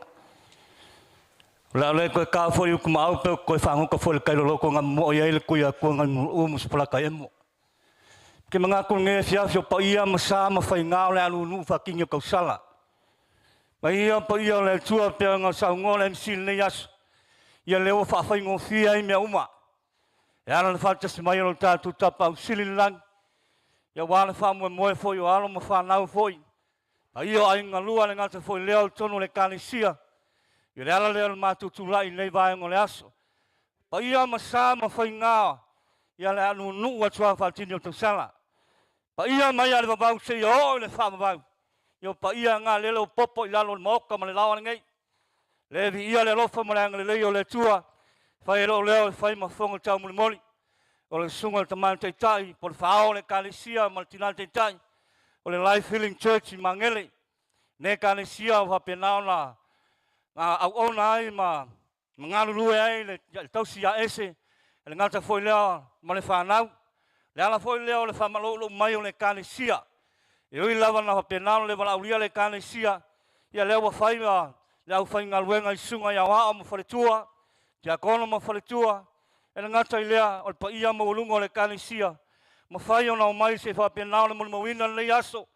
O le a le koe ka foi uku ma au pe koe whangoka foi le kailoloko ngā mo i ai le kui akua ngā mu mu spalaka emo. Ke mga ko nge afiafi o paia ma sa ma whai ngā o le alu nu whakingi o kausala. Ma ia paia o le tua pe ngā saungo le MC lenei aso. Ia leo whaawhai ngō ai mea uma. E ala na whaatasi mai o lo tātou tapa au sili langi. Ia wā le wha moe foi o alo ma whanau foi. A ia ai ngā lua le ngata foi leo tonu le kālesia. Ia le ala lea o le mātou tūlai nei vaenga o le aso. Pa ia ma sa ma whai ngā. Ia le anu nuu atua whaatini o tausala. Pa ia mai a le vavau se ia o le wha vavau. Ia pa ia ngā lele o popo i lalo le maoka ma le lawa ngei. Le vi ia le alofa ma le angalelei o le tua. Whai e loo leo e whai mafonga tau mulimoli. O le sunga le tamana taitai, po le whaao le kālesia ma le tina taitai. O le Life Healing Church i Mangele. Ne kālesia o whapenao na ngā au ona ai ma ngalulue ai le tausi a ese. Le ngata foi lea ma le whanau. Le ala foi lea o le whamalolo mai o le kālesia. E ui lava na whapenao le walaulia le kālesia. Ia lea ua whai ma le au whai ngaluenga i sunga i awao ma whaletua. Tia kono ma whaletua. E le ngata i lea o le paia ma ulunga o le kālesia. Ma whai o nau mai se whapenao le mulimauina le aso.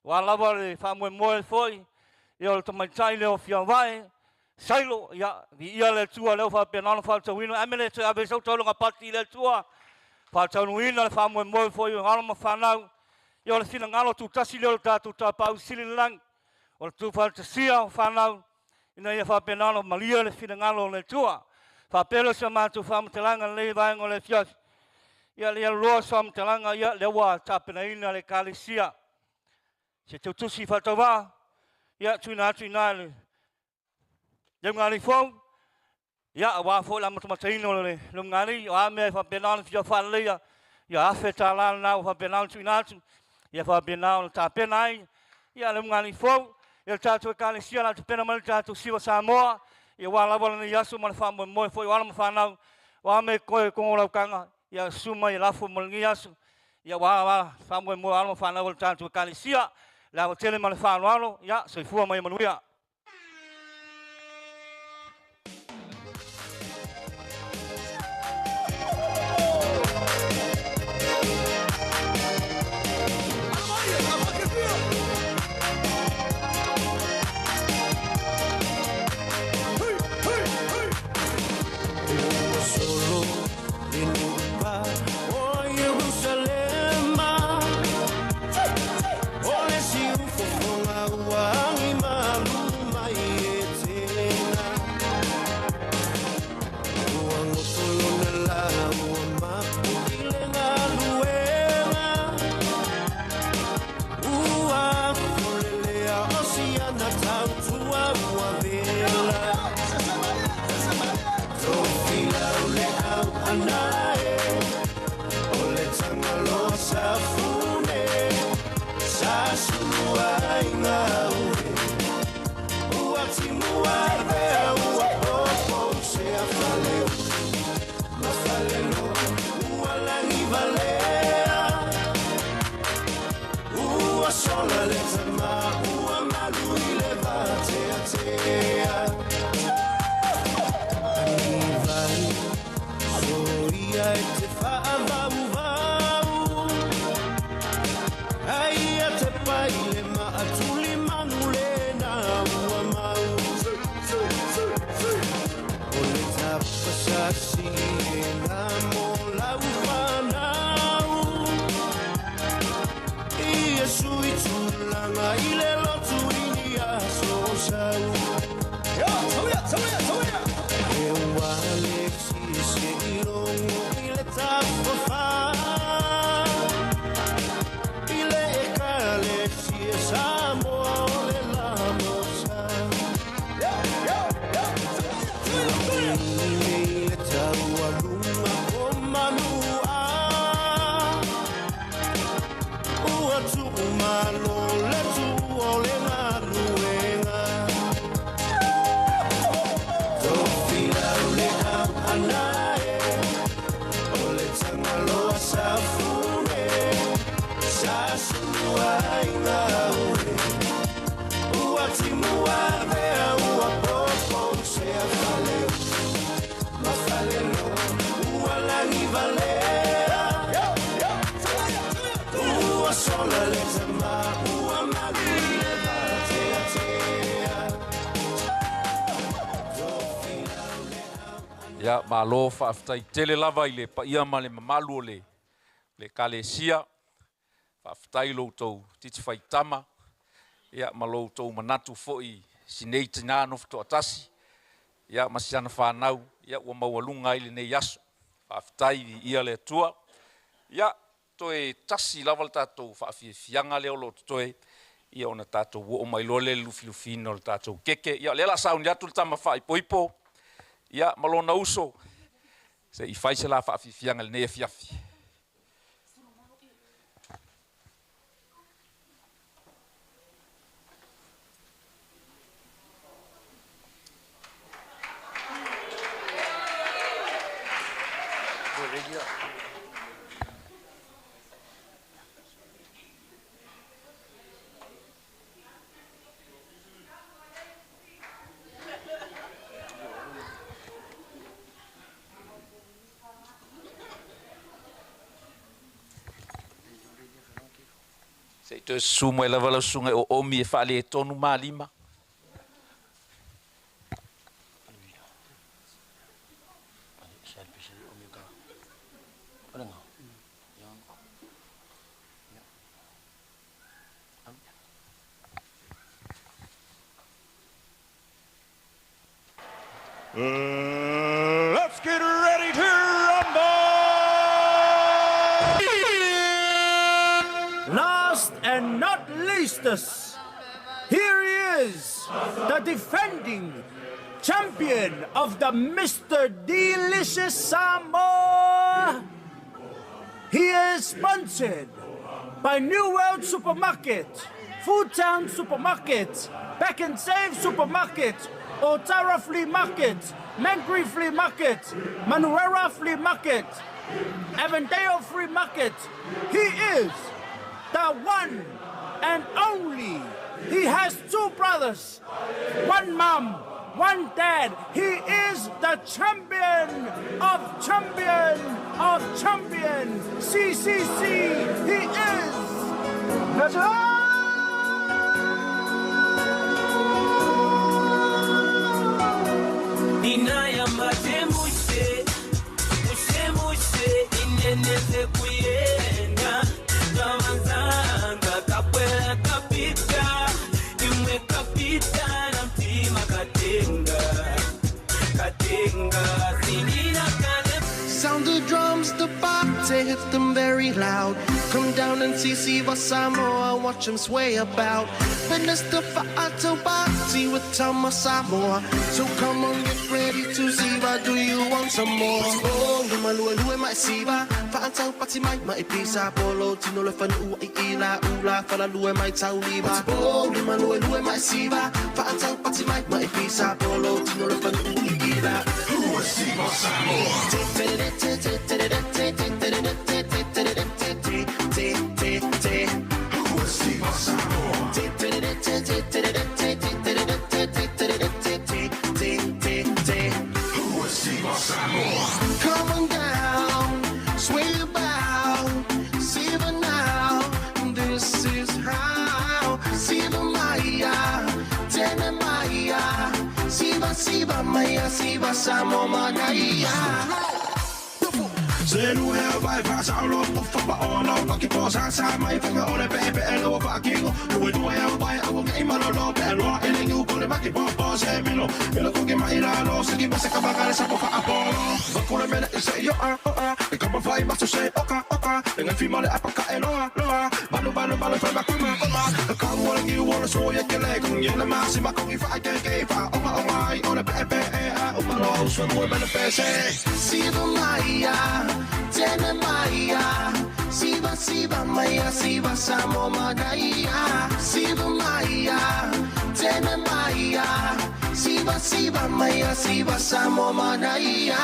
Wa lava le whamoemoe foi. Ia o le tamaitai leo fia vae. Sailo, ia, vi ia le tua leo whapenao le whaatauina. Ame le te awe sau taulonga pati le tua. Whaataunuina le whamoemoe foi o ngalo ma whanau. Ia o le whina ngalo tūtasi leo le tātou tāpau sili langi. O le tūwhatasia o whanau. Ina ia whapenao malia le whina ngalo le tua. Whapelo sa mātou whamutelanga le vaenga o le fiafi. Ia le loa sa whamutelanga ia le ua tāpenaina le kālesia. Se tautusi whatawā. Ia tuina atu ina le leungali fou. Ia a wā foi la matamataina o le leungali. O a mea whapenao le fia whalaleia. Ia afe tā lana nā o whapenao tuina atu. Ia whapenao le tāpena ai. Ia leungali fou. Ia le tātou e kālesia la tupena mai le tātou siwa Samoa. Ia wā lawa lana aso ma le whamoemoe foi o ala ma whanau. Wā me koe kongo laukanga. Ia suma i lafo mo le aso. Ia wā wā whamoemoe ala ma whanau o le tātou e kālesia. Le awa tele ma le whanoalo. Ia soifua mai manuia. Solo le nupa o Yerusalema. O le siufofoga ua agi malu. Ia, malo faafetai tele lava i le paia ma le mamalu o le Ekalesia. Faafetai lo outou titi faitama, ia ma lo outou manatu foi sinei tina nofo toatasi, ia ma siana whanau, ia ua maualuga ai lenei aso. Faafetai viia le Atua. Ia, toe tasi lava le tatou faafiafiaga lea o lo o totoe, ia ona tatou oo mai loa lea i le lufilufiina o le tatou keke. Ia, o lea o le a sauni atu le tama faaipoipo, ia ma lona uso, se i fai se la faafiafiaga i lenei afiafi. Se i toe susu mai lava lau susuga i o omi e faaletonu malima. Let's get ready to rumble! Last and not leastest, here he is, the defending champion of the Mr. Delicious Samoa. He is sponsored by New World Supermarket, Foodtown Supermarket, Back and Save Supermarket, Otara Flea Market, Mangri Flea Market, Manuera Flea Market, Avondale Free Market. He is the one and only. He has two brothers, one mom, one dad. He is the champion of champion of champion. CCC. He is the Sound the drums, the party, hit them very loud. Come down and see Siva Samoa, watch them sway about. Minister Fa'atobati with Tama Samoa. So come on, get ready to Siva, do you want some more? Oh, luma lua lua mai Siva, Fa'atau mai mai pisa, polo tino le fanu i ila ula, fala lua mai tauliva. Oh, luma lua lua mai Siva, Fa'atau mai mai pisa, polo tino le fanu i ila. Siva Samoa. Come on down, sway about, Siva now, this is how. Siva Maya, Tene Maya, Siva Siva Maya, siva Samoa manaia. Se nu hea vai fa sa lo po fa pa o lo pa ki po sa sa mai fa o le pe pe lo fa ki go nu nu hea vai au ngai ma lo lo pe lo ele ngu ko le ma ki po po se me lo me lo ko ke mai la lo se ki ma se ka ba ka sa po fa a po lo va ko le me le se yo a o a e ka ma fai ma so se o ka o ka e ngai fi ma le a pa ka e lo a lo a ba lo ba lo ba lo fa ma ko ma ko ma ka wo le ngi wo le so ye ke le ko ngi le ma si ma ko ngi fa ke ke fa o ma o mai o le pe pe e a o ma lo so nu me le pe se Siva Maya, Tene Maya, Siva Siva Maya, Siva Samoa Manaia. Siva Maya, Tene Maya, Siva Siva Maya, Siva Samoa Manaia.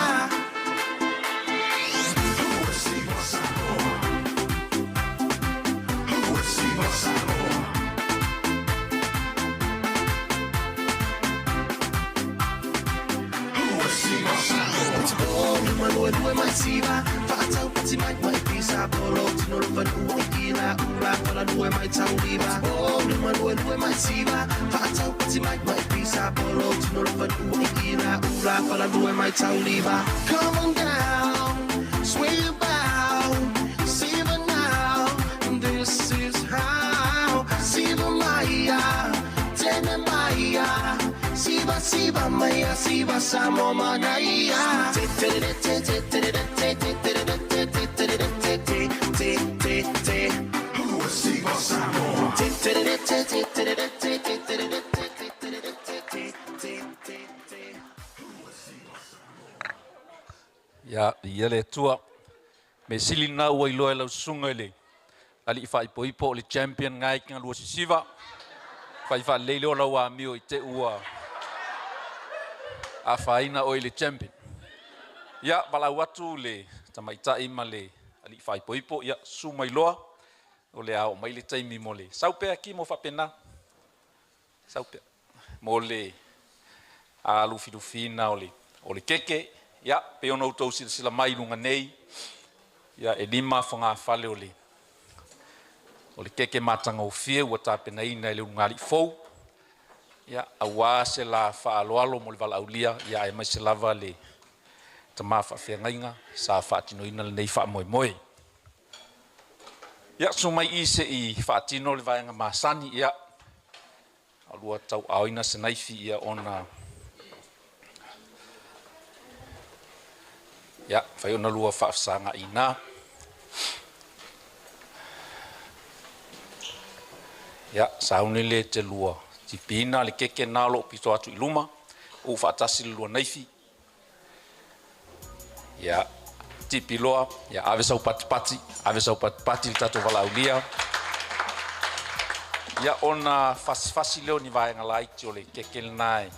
Lue mai siva, whaatau pati mai mai pisa, polo tino lo whanua i ila, ula pala lue mai tauliva. Oh, numa lue lue mai siva, whaatau pati mai mai pisa, polo tino lo whanua i ila, ula pala lue mai tauliva. Come on down, sway about, siva now, and this is how. Siva Maya, Tene Maya, Siva Siva Maya, Siva Samoa Manaia. Ia, ia le Atua. Me sili na ua iloa e lau susuga i le alii faaipoipo o le champion gai ki galua sisiva. Fai faalelei lea o lau amio i te ua afaina oe i le champion. Ia, valaau atu le tamaitai ma le alii faaipoipo, ia, susu mai loa, o le a oo mai le taimi mo le sau pea ki mo faapena. Sau pea. Mo le alufilufiina o le, o le keke, ia, pei ona outou silasila mai i luga nei, ia, e 5 fogafale o le, o le keke matagofie ua tapenaina e le ulugalii fou, ia, auā se la faaaloalo mo le valaaulia, ia, aemaise lava le tamā faafeagaiga sa faatinoina lenei faamoemoe. Ia, susu mai i seʻi faatino le vaega masani, ia, lua tauaaoina se naifi ia ona ia fai ona lua faafesagaʻina. Ia, sauni le te lua tipiina le keke na o loo pito atu i luma, uu faatasi le lua naifi. Ia, tipi loa, ia ave sau patipati, ave sau patipati i le tatou valaaulia. Ia ona fasifasi lea o ni vaega laiti o le keke lenā e.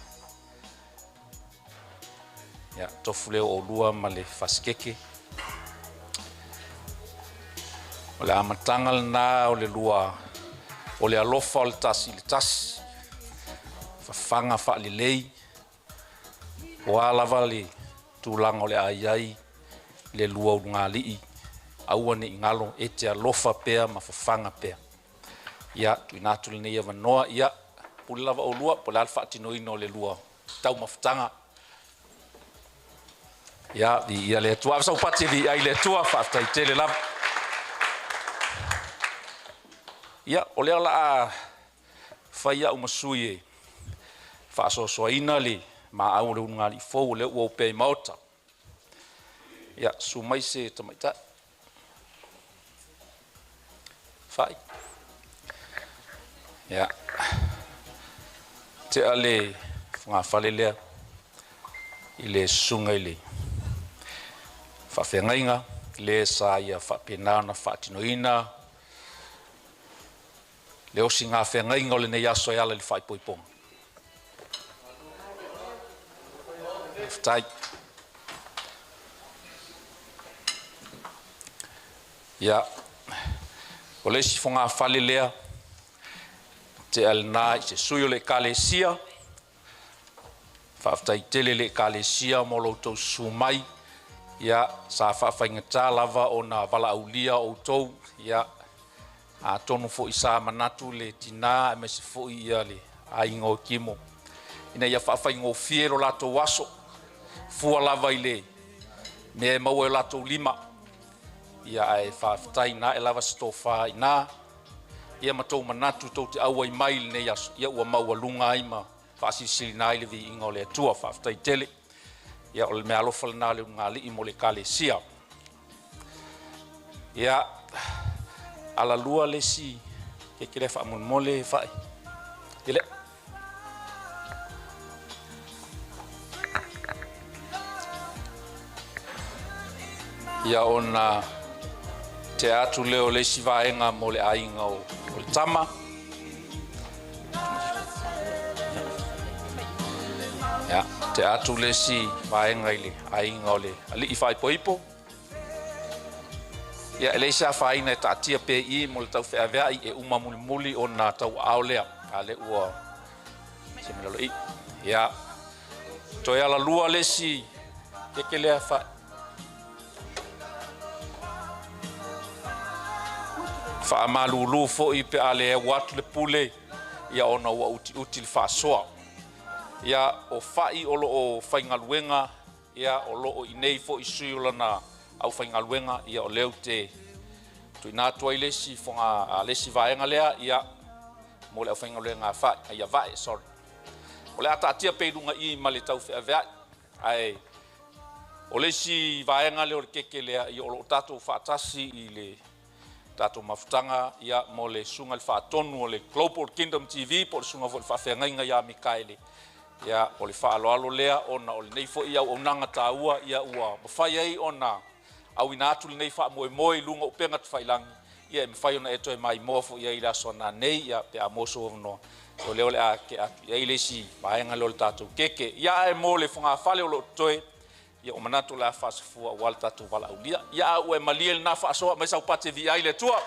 Ia, tofu lea o oulua ma le fasikeke. O le amataga lenā o le lua o le alofa o le tasi i le tasi. Fafaga faalelei. O a lava le tulaga o le a i ai le lua ulugalii, aua neʻi galo e te alofa pea ma fafaga pea. Ia, tuuina atu lenei avanoa, ia, pule lava oulua, po o le a le faatinoina o le lua taumafataga. Ia, viia le Atua. Ave sau pati e viia ai le Atua, faafetai tele lava. Ia, o lea o le a fai au ma sui e faasoasoaina le maau o le ulugalii fou o lea ua opea i maota. Ia, susu mai se tamaitai. Fai. Ia, tea le fogafale lea i le susuga i le faafeagaiga le sa ia faapena ona faatinoina le osigafeagaiga o lenei aso e ala i le faaipoipoga. Faafetai. Ia, o le isi fogafale lea, tea lenā i se sui o le Ekalesia. Faafetai tele i le Ekalesia mo lo outou susu mai. Ia, sa faafaigatā lava ona valaaulia outou. Ia, atonu foi sa manatu le tinā aemaise foi ia le aiga o Kimo ina ia faafaigofie lo latou aso. fua lava i le mea e maua e latou lima. Ia ae faafetai na e lava se tofa i na. Ia ma tou manatu tou te auai mai lenei aso. Ia ua maualuga ai ma faasilisili ai le viiga o le Atua. Faafetai tele. Ia o le mea alofa lena le ulugalii mo le ekalesia. Ia alalua le isi keke lea faamolemole fa'i. Ia le. Ia ona te atu lea o le isi vaega mo le aiga o le tama. Ia, te atu le isi vaega i le aiga o le alii faaipoipo. Ia, e leai se afaina e taatia pea i i mo le taufeaveai e uma mulimuli ona tauaao lea. A le ua se mea lalo i. Ia, toe alalua le isi keke lea fa'i. Faamalulu foi pe a le au atu le pule, ia ona ua utiuti le faasoa. Ia o fa'i o loo faigaluega, ia o loo i nei foi sui o lana au faigaluega, ia o lea ou te tuuina atu ai le isi foga le isi vaega lea, ia mo le au faigaluega a fa'i, ia vae, sorry. O le a taatia pea i luga i ma le taufeaveai, ae o le isi vaega lea o le keke lea, ia o loo tatou faatasi i le tatou mafutaga, ia mo le susuga i le faatonu o le Global Kingdom TV po o le susuga foi i le faafeagaiga ia Mikaele. Ia o le faaaloalo lea ona o lenei foi auaunaga taua, ia ua mafai ai ona auina atu lenei faamoemoe i luga o upega tafailagi, ia e mafai ona e toe maimoa foi ai i le aso nanei, ia pe a maua sou avanoa. O lea o le a ke atu i ai le isi vaega lea o le tatou keke. Ia ae mo le fogafale o loo totoe, ia o manatu o le a faasafua aua le tatou valaaulia. Ia a ua e malie lena faasoa mai sau pate viia ai le Atua.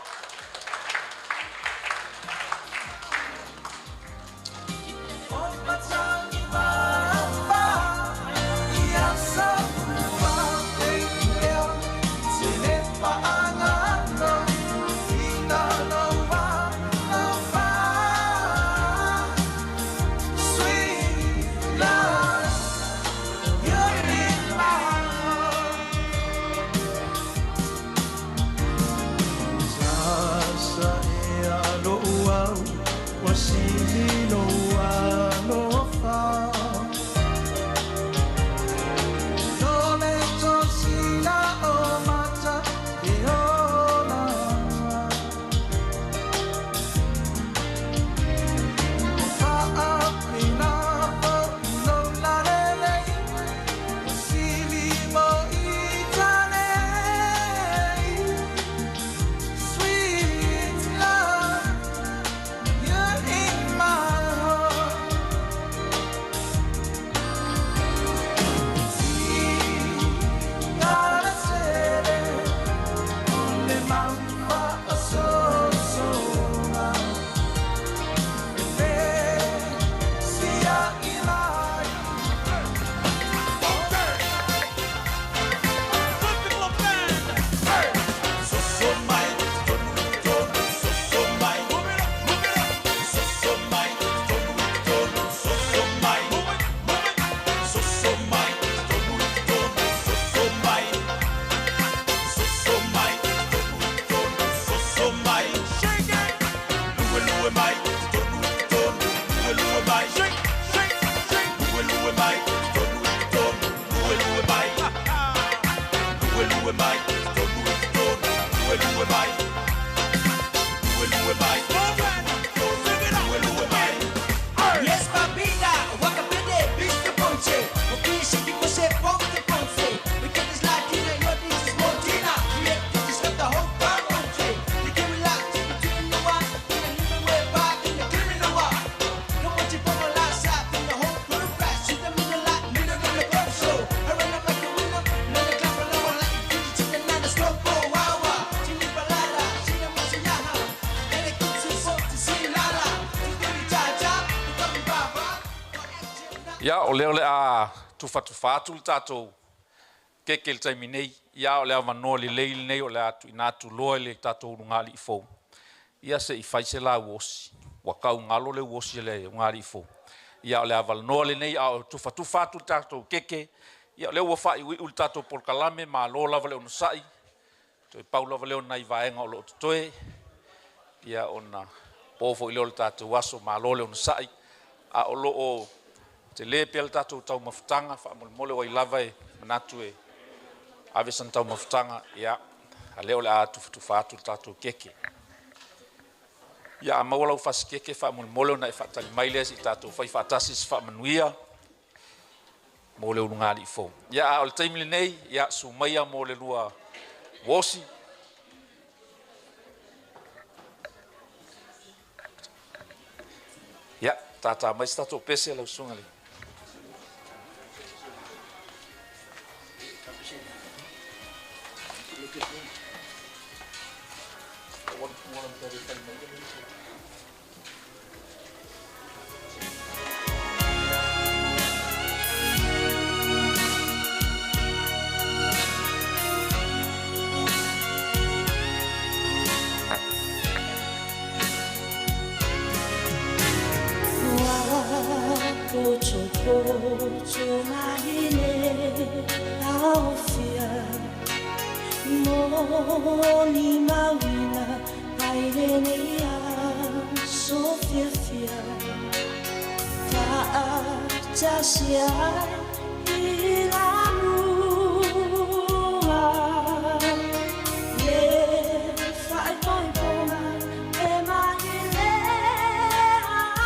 Yes, papita, wakapede, Mr. Ponche. Okay, shake it, ponte, ponte. We got this Latina, your this is Martina. We have this got the whole crowd on The camera locked between the one, and the way back in the criminal one. No one to follow last out in the whole crew crash. Shoot them in the lot, middle of the club show. I run up like a winner, let the clap along like a chicken and a slow wow wow. Chini balada, chini masiyaha. And it keeps you so to see lala. Cha cha, baba. Ia o lea o le a tufatufa atu le tatou keke le taimi nei. Ia o le avanoa lelei lenei o le a tuuina atu loa i le tatou ulugalii fou. Ia se i fai se la uosi. Ua kau galo le uosi le ulugalii fou. Ia o le avanoa lenei a o tufatufa atu le tatou keke. Ia o lea ua faaiuiu le tatou polokalame, malo lava le onosai, toe pau lava lea o nai vaega o lo o totoe, ia ona po foi lea o le tatou aso, malo le onosai. A o lo o tele pea le tatou taumafataga, faamolemole o ai lava e manatu e ave sana taumafataga, ia, a lea o le a tufatufa atu le tatou keke. Ia a maua lau fasi keke faamolemole ona e faatali mai lea se i tatou fai faatasi se faamanuia mo le ulugalii fou. Ia a o le taimi lenei, ia susu maia mo le lua uosi. Ia, tata mai se tatou pese lau susuga i le Ua potopoto mai le aofia Moni mauina ai lenei aso fiafia Faatasi ai i lamua Le faaipoipoga e mai le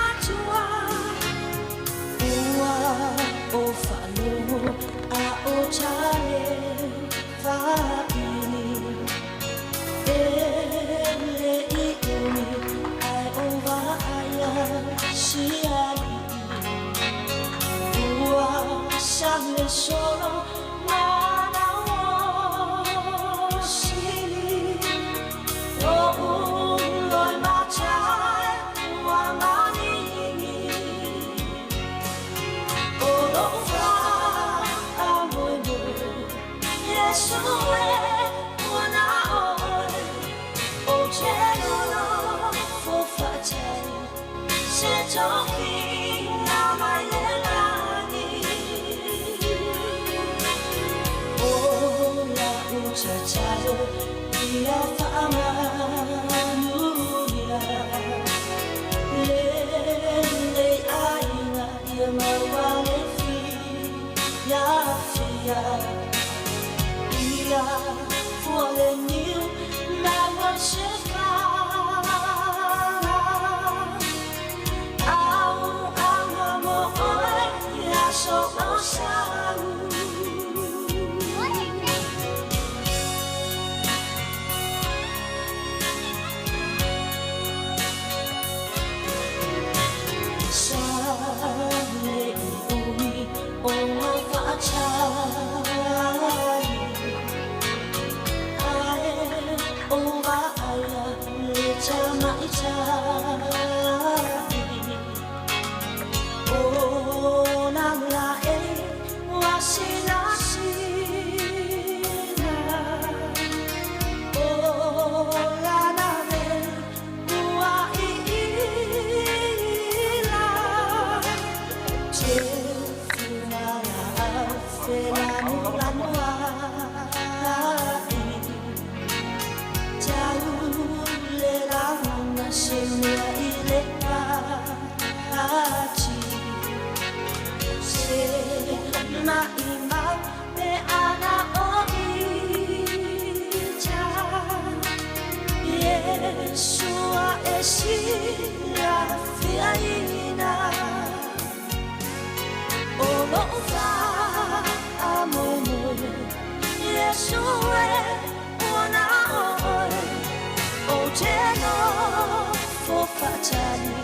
Atua Ua o faalogo a o tale vaili E le i umi ae o vaaia si alii Ua sau le solo mana o sili O uloi matai ua manini O lou faamoemoe Iesu e ua na oe Ou te nonofo faatali Se tofiga mai le lagi O lau tatalo ia faamanuia Lenei aiga ia maua le fiafia Ia fua le niu maua se fala Au aua mo oe i aso o sau. Sa le i umi o ngau faatali Ae o vaaia le tamaitai O na lae ua sinasina O lana le ua iila Te funa lau felanulanuai Tau le lagona se mea i le ati Se maimau pe ana o ita Iesua e silafiaina O lou faamoemoe Iesu e ua na oe Ou te nofo faatali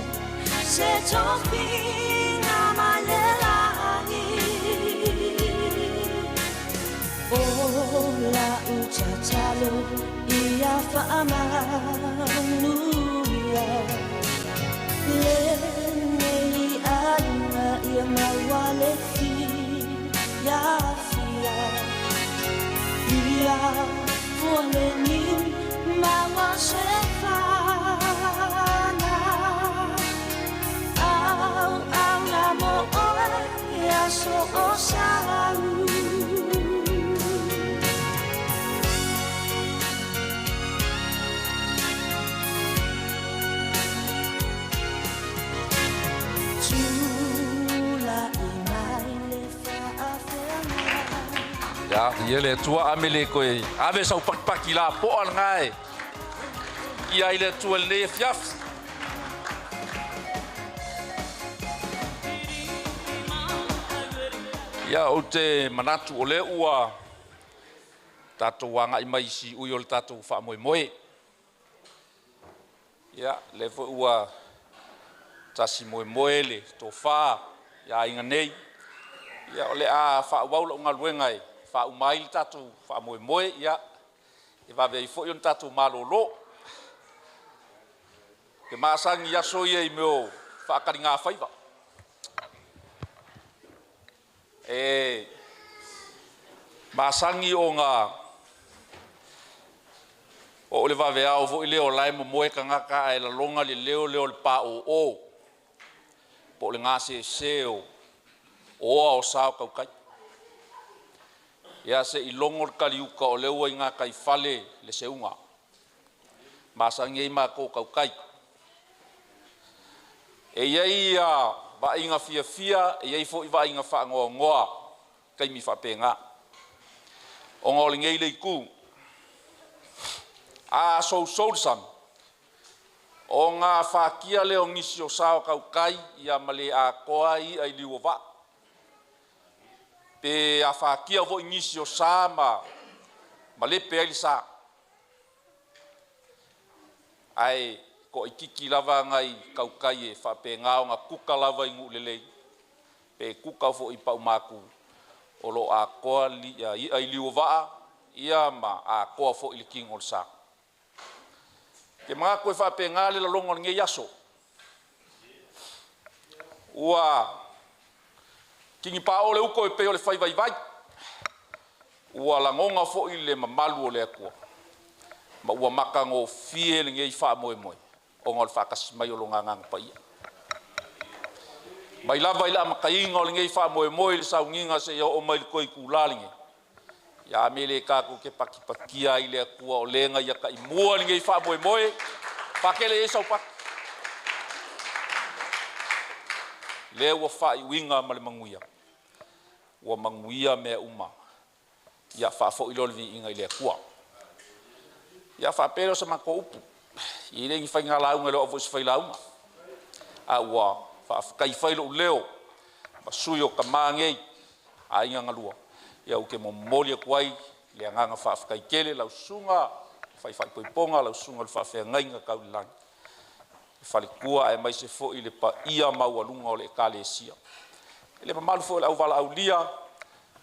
Se tofiga mai le lagi O lau tatalo ia faamanuia Lenei aiga ia maua le fiafia Ia fua le niu maua se fana Au au la mo oe i aso o sau. Ia, ia le Atua ame le koe ave sau pakipaki la po'a lena e ia i le Atua i lenei afiafi. Ia ou te manatu o lea ua tatou agai mai i siui o le tatou faamoemoe. Ia, lea foi ua tasi moemoe le tofa ia aiga nei. Ia o le a faaauau lau galuega e faauma ai le tatou faamoemoe, ia e vave ai foi ona tatou malolo. Ke masani i aso ia i mea o faataligafaiva. E masani ona o le vaveao foi lea o la e momoe tagata ae lagona le leo lea o le paoo po o le gasese o oa o sa o tautai. Ia se i logo le taliuta o lea ua i gataifale le seuga. Masani ai matou o tautai. E i ai ia vaaiga fiafia, e i ai foi vaaiga faanoanoa, taimi faapena. Ona o lenei le itu, a sousou le sami, ona afatia lea o nisi o sa o tautai ia ma le atoa ai i'a i liu o vaa. Pe afatia foi nisi o sa ma malepe ai le sa. Ae toaitiiti lava nai tautai e faapena ona tuta lava i nuu lelei, pe tuta foi i paumatu o lo o atoa i'a i liu o vaa, ia ma atoa foi le tino o le sa. Ke manatu e faapena le lagona o lenei aso. Ua tinipao le uto e pei o le fai vaivai, ua lagona foi le mamalu o le Atua, ma ua matagofie lenei faamoemoe ona o le faatasi mai o lona Agaga Paia. Mai lava i le amataina o lenei faamoemoe i le sauniga seia oo mai i le toe itula lenei, ia me le tatou te patipatia ai le Atua o le na ia taimua lenei faamoemoe, pakele ai sau pati. Lea ua faaiuina ma le manuia, ua manuia mea uma. Ia faafoi lea o le viiga i le Atua. Ia faapea lea o se matou upu. E le ni faiga lauga e le o au foi se failauga. A ua faafetai fai lou leo ma sui o tama nei, aiga na lua, ia ou te momoli atu ai le agaga faafetai tele lau susuga faifaipoipoga, lau susuga i le faafeagaiga tau i le lagi, le faletua aemaise foi le paia maualuga o le Ekalesia. I le mamalu foi o le auvalaaulia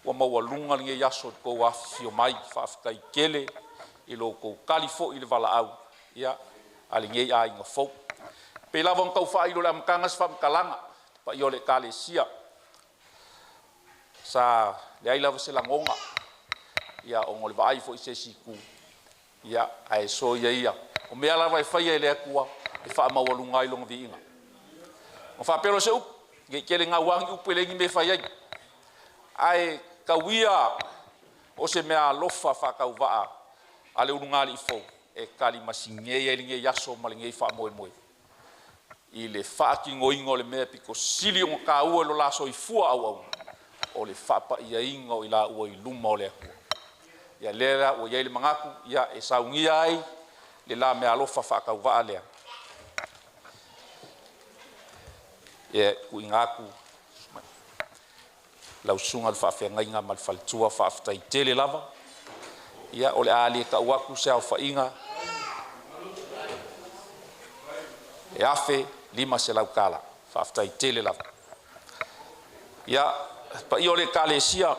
ua maualuga lenei aso i le tou afifio mai, faafetai tele i lo outou tali foi i le valaau ia a lenei aiga fou. Pei lava ona tau faailo i le amataga se faamatalaga, le paia o le Ekalesia, sa leai lava se lagona, ia ona o le vaai foi i se isi itu, ia ae soia ia. O mea lava e faia e le Atua, e faamaualuga ai lona viiga. Ona faapea lea o se upu, ne i tele gauā ni upu e leai ni mea e fai ai. Ae tau ia o se mea alofa faatauvaa a le ulugalii fou e talimasinei ai lenei aso ma lenei faamoemoe i le faatinoina o le mea pito sili ona taua i lo la soifua auauna, o le faapaiaina o i laua i luma o le Atua. Ia lea la ua i ai le manatu, ia e saunia ai le la meaalofa faatauvaa lea. Ia tuuina atu lau susuga i le faafeagaiga ma le faletua, faafetai tele lava. Ia o le a le tau atu se aofaiga e $1,500. Faafetai tele lava. Ia paia o le Ekalesia,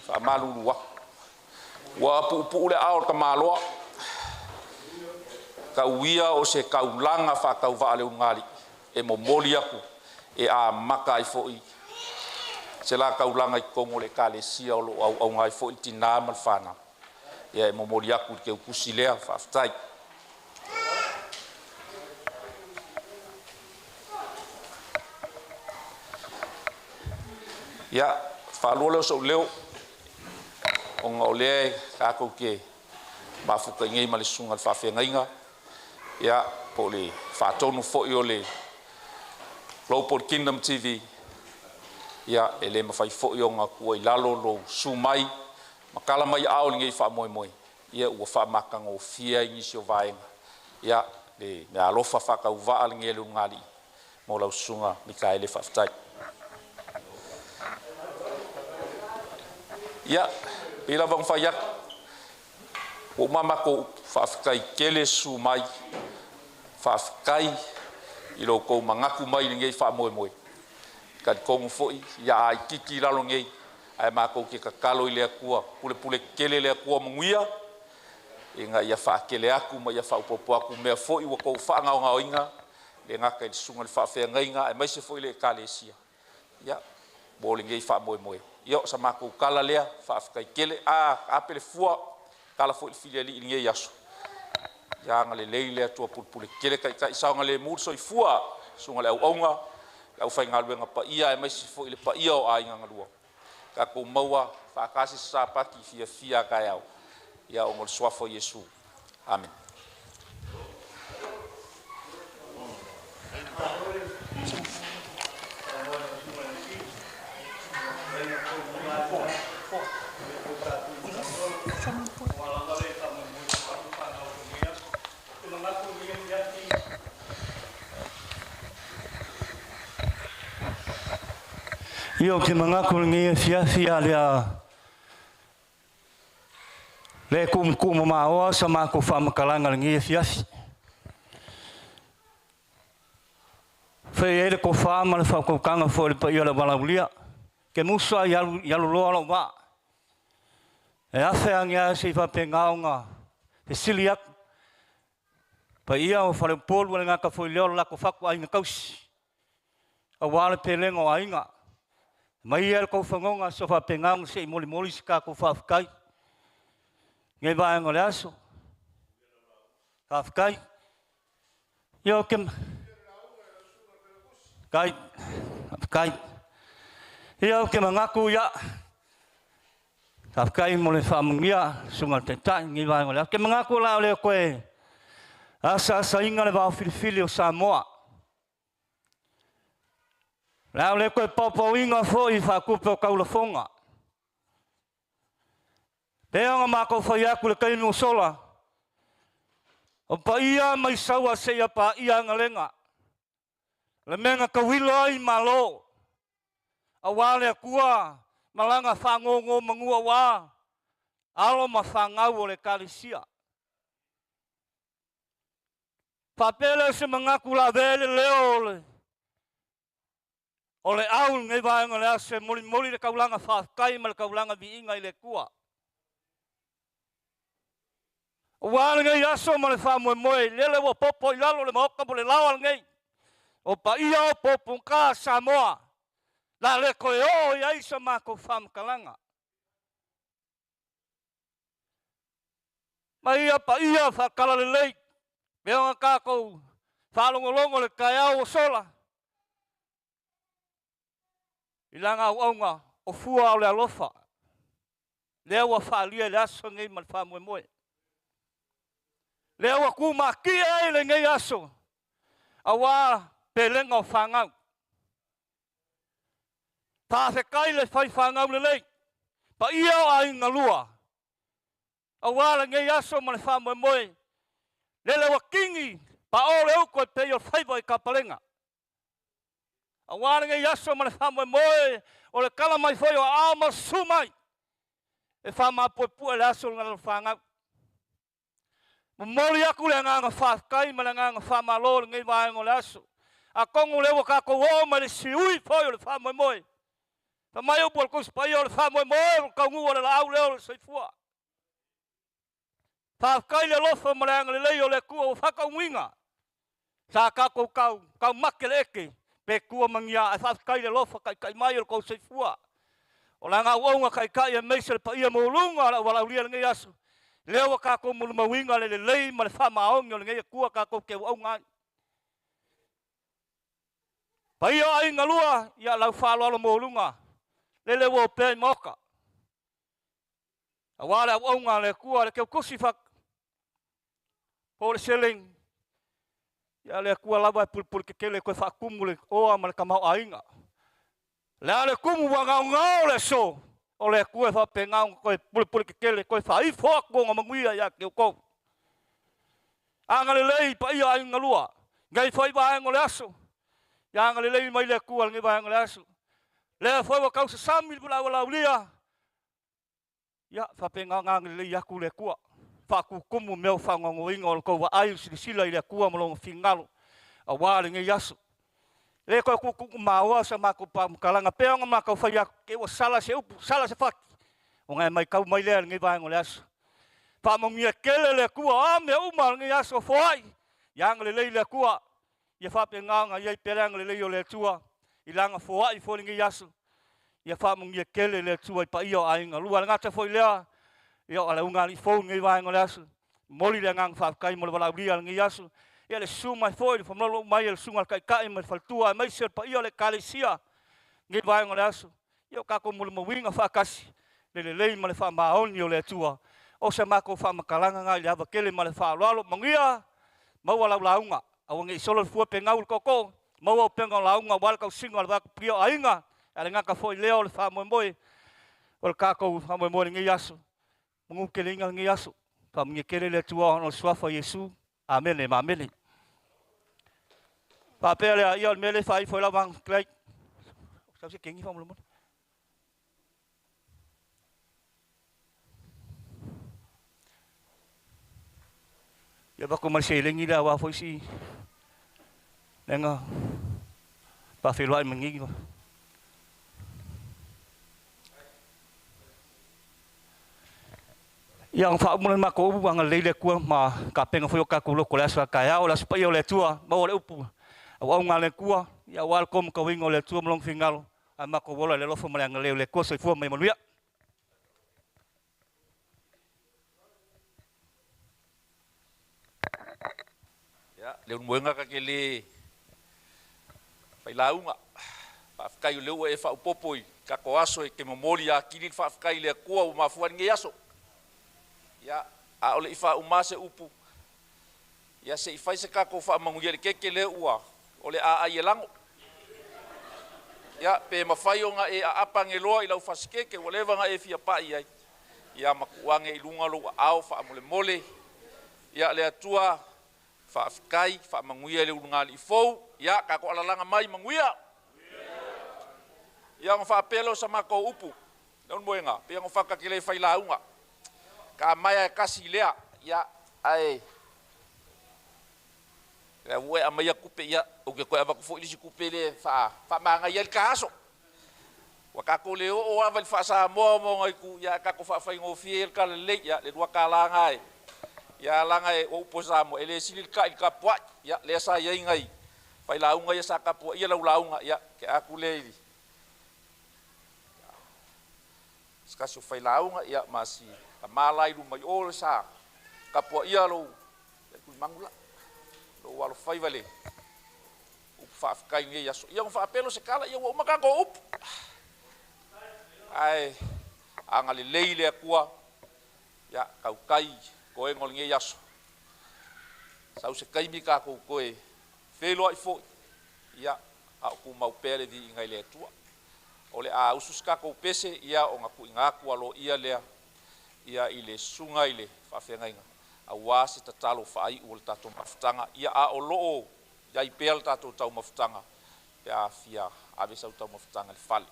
faamalulu atu. Ua puupuu le ao o le tamaloa, tau ia o se taulaga faatauvaa a le ulugalii e momoli atu e amata ai foi se la taulaga i totonu o le Ekalesia o lo o auauna ai foi le tinā ma le fanau. Ia e momoli atu i le teutusi lea, faafetai. Ia, faalua lea o sou leo, ona o lea e tatou te mafuta i nei ma le susuga i le faafeagaiga, ia, po o le faatonu foi o le Global Kingdom TV. Ia, e le mafai foi ona tuua i lalo lou susu mai ma tala mai aao i lenei faamoemoe, ia ua faamatagofie ai nisi o vaega. Ia, le meaalofa faatauvaa lenei a le ulugalii mo lau Susuga Mikaele, faafetai. Ia, pei lava ona fai atu, ua uma matou upu, faafetai tele susu mai, faafetai i lo outou manatu mai i lenei faamoemoe. E talitonu foi ia a itiiti i lalo nei, ae matou te tatalo i le Atua, pulepule tetele le Atua o manuia, ina ia faatele atu ma ia faaopoopo atu mea foi ua outou faagaogaoina, e le gata i le susuga i le faafeagaiga aemaise foi le Ekalesia, ia, mo lenei faamoemoe. Ia, o sa matou tala lea, faafetai tele. A taape le fua, tala foi le filialii i lenei aso, ia agalelei le Atua pulepule tetele taitai saogalemu le soifua, susuga i le auauna, le aufaigaluega paia aemaise foi le paia o aiga na lua. Tatou maua faatasi se sapati fiafia a taeao, ia ona o le suafa o Iesu. Amene. Ia ou te manatu i lenei afiafi a le a le tuumutuumamaoa sa matou faamatalaga i lenei afiafi. Fai ai le tofa ma le faautautaga foi i le paia o le valaaulia. Ke musa i alu i aluloa lou vaa. E afe ane lava se i faapena ona fesili atu. Paia o Faleupolu e le gata foi i lea o le latou fatuaiga tausi, aua le pelega o aiga. Aumai ia le tou fanoga se i faapena ona se i molimoli se tatou faafetai. Lenei vaega o le aso. Faafetai. Ia ou te Faafetai. Faafetai. Ia ou te manatu ia, faafetai mo le faamanuia susuga i le Taitai i lenei vaega o le aso. Ou te manatu o le a le toe asaasaina le vaofilifili o Samoa. O le a le toe paopaoina foi faatupe o taulafoga. Pei ona matou fai atu i le taimi ua sola, o paia mai Saua seia paia Agalega, le mea na tauilo ai Malo, aua le Atua ma lana faanonomanu aua alo ma fanau o le Ekalesia. Faapea lea o se manatu lavea ai le leo o le O le au i lenei vaega o le aso e molimoli le taulaga faafetai ma le taulaga viiga i le Atua. Aua lenei aso ma le faamoemoe, lele ua popo i lalo le Maota mo le laoa lenei. O paia o popoga Samoa, la le toe oo i ai sa matou faamatalaga. Ma ia paia faatalalelei, pei ona tatou faalogologo i le taeao ua sola, i lana auauna o fua o le alofa, lea ua faaalia i le aso lenei ma le faamoemoe. Lea ua tumatie ai lenei aso, aua pelega o fanau. Faafetai le fai fanau lelei, paia o aiga lua, aua lenei aso ma le faamoemoe, lele ua tini pao le uto e pei o faiva i Kapalega. Aua lenei aso ma le faamoemoe o le tala mai foi o aao ma susu mai e faamaupuepue le aso o le fanau. Momoli atu le agaga faafetai ma le agaga faamalo i lenei vaega o le aso. Atonu o lea ua tatou oo mai le siui foi o le faamoemoe. Fai mai upu a le Tusi Paia o le faamoemoe o le taunuu o le laau lea o le soifua. Faafetai le alofa ma le agalelei o le Atua ua faataunuina. Sa tatou tau taumate le eke pe tua ma ni a, ae faafetai i le alofa taitai mai o le tou soifua. O lana auauna taitai aemaise le paia maualuga o le auvalaaulia i lenei aso, lea ua tatou molimauina le lelei ma le faamaoni o lenei Atua tatou te auauna ai. Paia o aiga lua, ia lau faaaloalo maualuga, lele ua opea i maota. Aua le auauna a le Atua, le teutusi fa po o le seleni, ia le Atua lava e pulepule tetele toe faatumu le oa ma le tamaoaiga. Le a le kumu ua gaogao le aso, o le Atua e faapena ona toe pulepule tetele, toe faaifo atu ona manuia ia te outou. Agalelei i paia o aiga lua, nei foi vaega o le aso, ia agalelei mai le Atua i lenei vaega o le aso. Lea foi ua tausasami le valaau a Laulia, ia faapena ona agalelei atu le Atua, faatutumu mea o faanoanoina o le tou vaai silasila i le Atua ma lona finagalo aua lenei aso. E le toe tuutuumaoa sa matou faamatalaga pea ona matou fai atu, te i ua sala se upu, sala se fati, ona e matau mai lea i lenei vaega o le aso. Faamanuia tele le Atua, o a mea uma o lenei aso foai, ia agalelei le Atua, ia faapena ona i ai pea le agalelei o le Atua i lana foai foi i lenei aso. Ia faamanuia tele le Atua i paia o aiga lua. E le gata foi i lea, ia o le ulugalii fou i lenei vaega o le aso. Momoli le agaga faafetai mo le valaaulia i lenei aso. Ia le susu mai foi, le faamaualalo mai e le susuga i le Taitai ma le faletua aemaise le paia o le Ekalesia i lenei vaega o le aso. Ia o tatou molimauina faatasi le lelei ma le faamaoni o le Atua. O sa matou faamatalaga na i le ava tele ma le faaaloalo. Manuia, maua lau lauga. Aua ne i solo le fua pe gau le tootoo, maua upega o lauga aua le tausiga o le vatapuia o aiga, ae le gata foi i lea o le faamoemoe o le tatou faamoemoe i lenei aso. Manuteleina lenei aso. Faamanuia tele le Atua ona o le suafa o Iesu. Amene ma amene. Faapea lea, ia o le mea lea e faaifo ai lau vaega. Sau se kegi faamolemole. Ia avatu ma le seleni lea aua foi si lega faafeiloai ma nei. Ia ona faauma lea o le matou upu, agalelei le Atua ma tapena foi o tatou loto i le aso a taeao, le aso paia o le Atua, maua le upu auauna a le Atua, ia aua le taumatauina o le Atua ma lona finagalo, ae matou ola i le alofa ma le agalelei o le Atua. Soifua ma ia manuia. Ia, le ulumoega ka ke le failauga. Faafetai o lea ua e faaopoopo i tatou aso e te momoli atili le faafetai i le Atua ua mafua ai lenei aso. Ia, a o le i faauma se upu, ia se i fai se tatou faamanuia i le keke lea ua o le a ai e lago. Ia, pe mafai ona e aapa ane loa i lau fasikeke ua leva ona e fia pai ai. Ia ma tuu ane i luga lou aao faamolemole. Ia le Atua faafetai, faamanuia i le ulugalii fou. Ia, tatou alalaga mai manuia. Ia ona faapea lea o sa matou upu, Leulumoega, pei ona faatatele fai lauga. Ka maea e kasi lea, ia, ae lea ua e aumaia tupe, ia, ou te toe avatu foi le isi tupe lea e faamagaia ai le ta aso. Ua tatou le oo lava i le faa-Samoa ma ona itu, ia, ae tatou faafaigofie ai le talalelei, ia, le $2 lena e, ia, leaga e, o upu a Samoa, e le sili le ta'i i le tapuai. Ia, lea sa i ai nai failauga ia sa tapuaia lau lauga, ia, te atu lea i se tasi o failauga, ia, ma si tama la i luma i o le sa tapuaia lou tulimagu la, lou alofaiva i le upu faafetai i lenei aso. Ia, ona faapea lea o se tala, ia, ua uma tatou upu. Ae agalelei le Atua, ia, tautai toega o lenei aso. Sau se taimi tatou toe feiloai foi, ia, a o tumau pea le viiga i le Atua. O le a usu se tatou pese, ia, ona tuuina atu aloaia lea, ia, i le susuga i le faafeagaiga, aua se tatalo faaiu o le tatou mafutaga. Ia, a o loo i ai pea le tatou taumafutaga, pe a fia ave sau taumafutaga i le fale.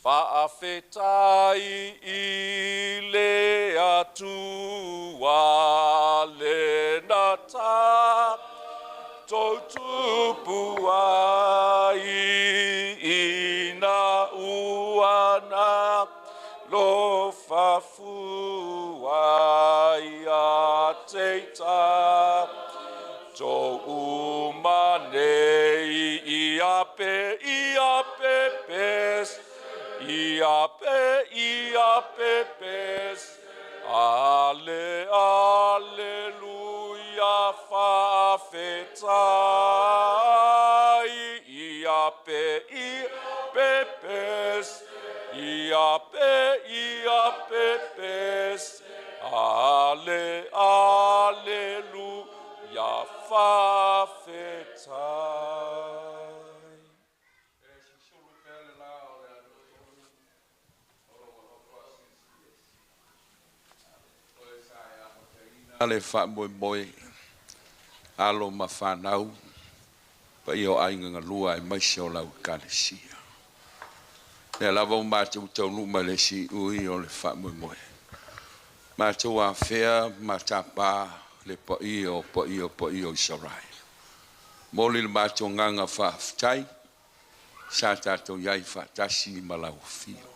Faafetai i le Atua lena tatou tupu ai ina ua nalofa fua ia te i tatou uma nei. Ia pe ia pe pes, ia pe ia pe pes, ale aleluia faafetai. Ia pe ia pe pes, ia pe ia pe pes, ale aleluia faafetai. Le faamoemoe alo ma fanau paia o aiga galua aemaise o lau Ekalesia. Lea lava ua matou taunuu mai le siui o le faamoemoe. Matou afea ma tapa le paia o paia o paia o Isaraelu. Momoli le matou agaga faafetai sa tatou i ai faatasi ma lau afio.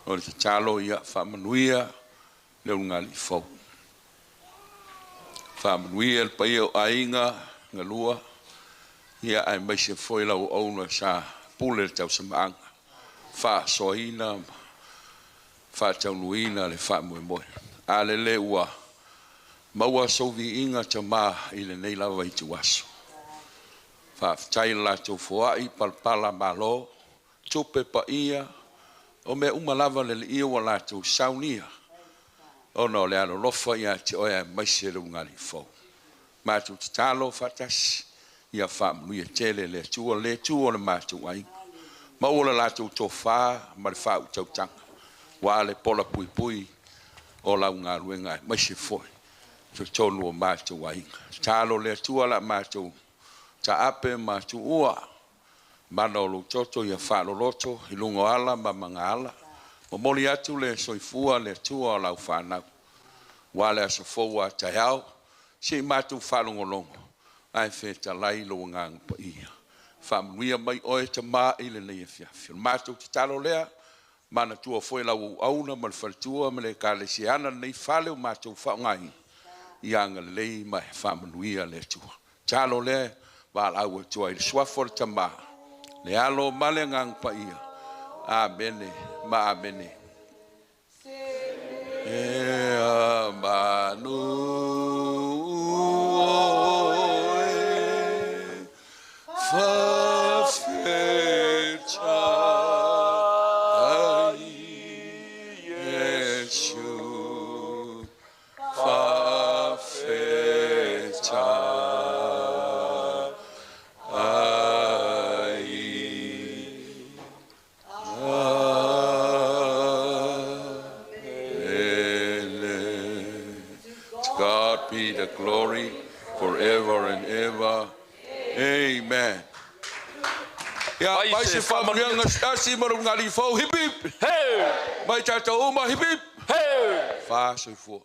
O le tatalo ia faamanuia le ulugalii fou. Faamanuia le paia o aiga galua, ia aemaise foi lau auauna sa pule le tausamaaga, faasoaina ma faataunuuina le faamoemoe. A lele ua maua sou viiga Tama i lenei lava ituaso. Faafetai i le latou foai palapala malo, tupe paia, o mea uma lava le Alii ua latou saunia, ona o le alolofa ia te oe aemaise le ulugalii fou. Matou tatalo faatasi, ia faamanuia tele le Atua, le Itu o le matou aiga. Maua le latou tofa ma le faautautaga, aua le pola puipui o lau galuega aemaise foi totonu o matou aiga. Tatalo le Atua o le a matou taape ma tuua mana o lou toto ia faaloloto i luga o ala ma magaala. Momoli atu le soifua le Atua o lau fanau, aua le aso fou a taeao, se i matou faalogologo ae fetalai lou Agaga Paia. Faamanuia mai oe Tama i lenei afiafi. O le matou tatalo lea, manatua foi lau auauna ma le faletua ma le Ekalesia e ana lenei fale ua matou faaaogaina, ia agalelei ma faamanuia le Atua. Tatalo lea valaau atu ai i le suafa o le Tama, le Alo ma le Agaga Paia. Amene ma amene. Ea manu oe, faafetai Iesu, faafetai. Amen. To God be the glory forever and ever. Amen. Ia, mai se faamanuiaga tasi ma le ulugalii fou, hip hip! Hey! Mai tatou uma, hip hip! Hey! Fa soifua.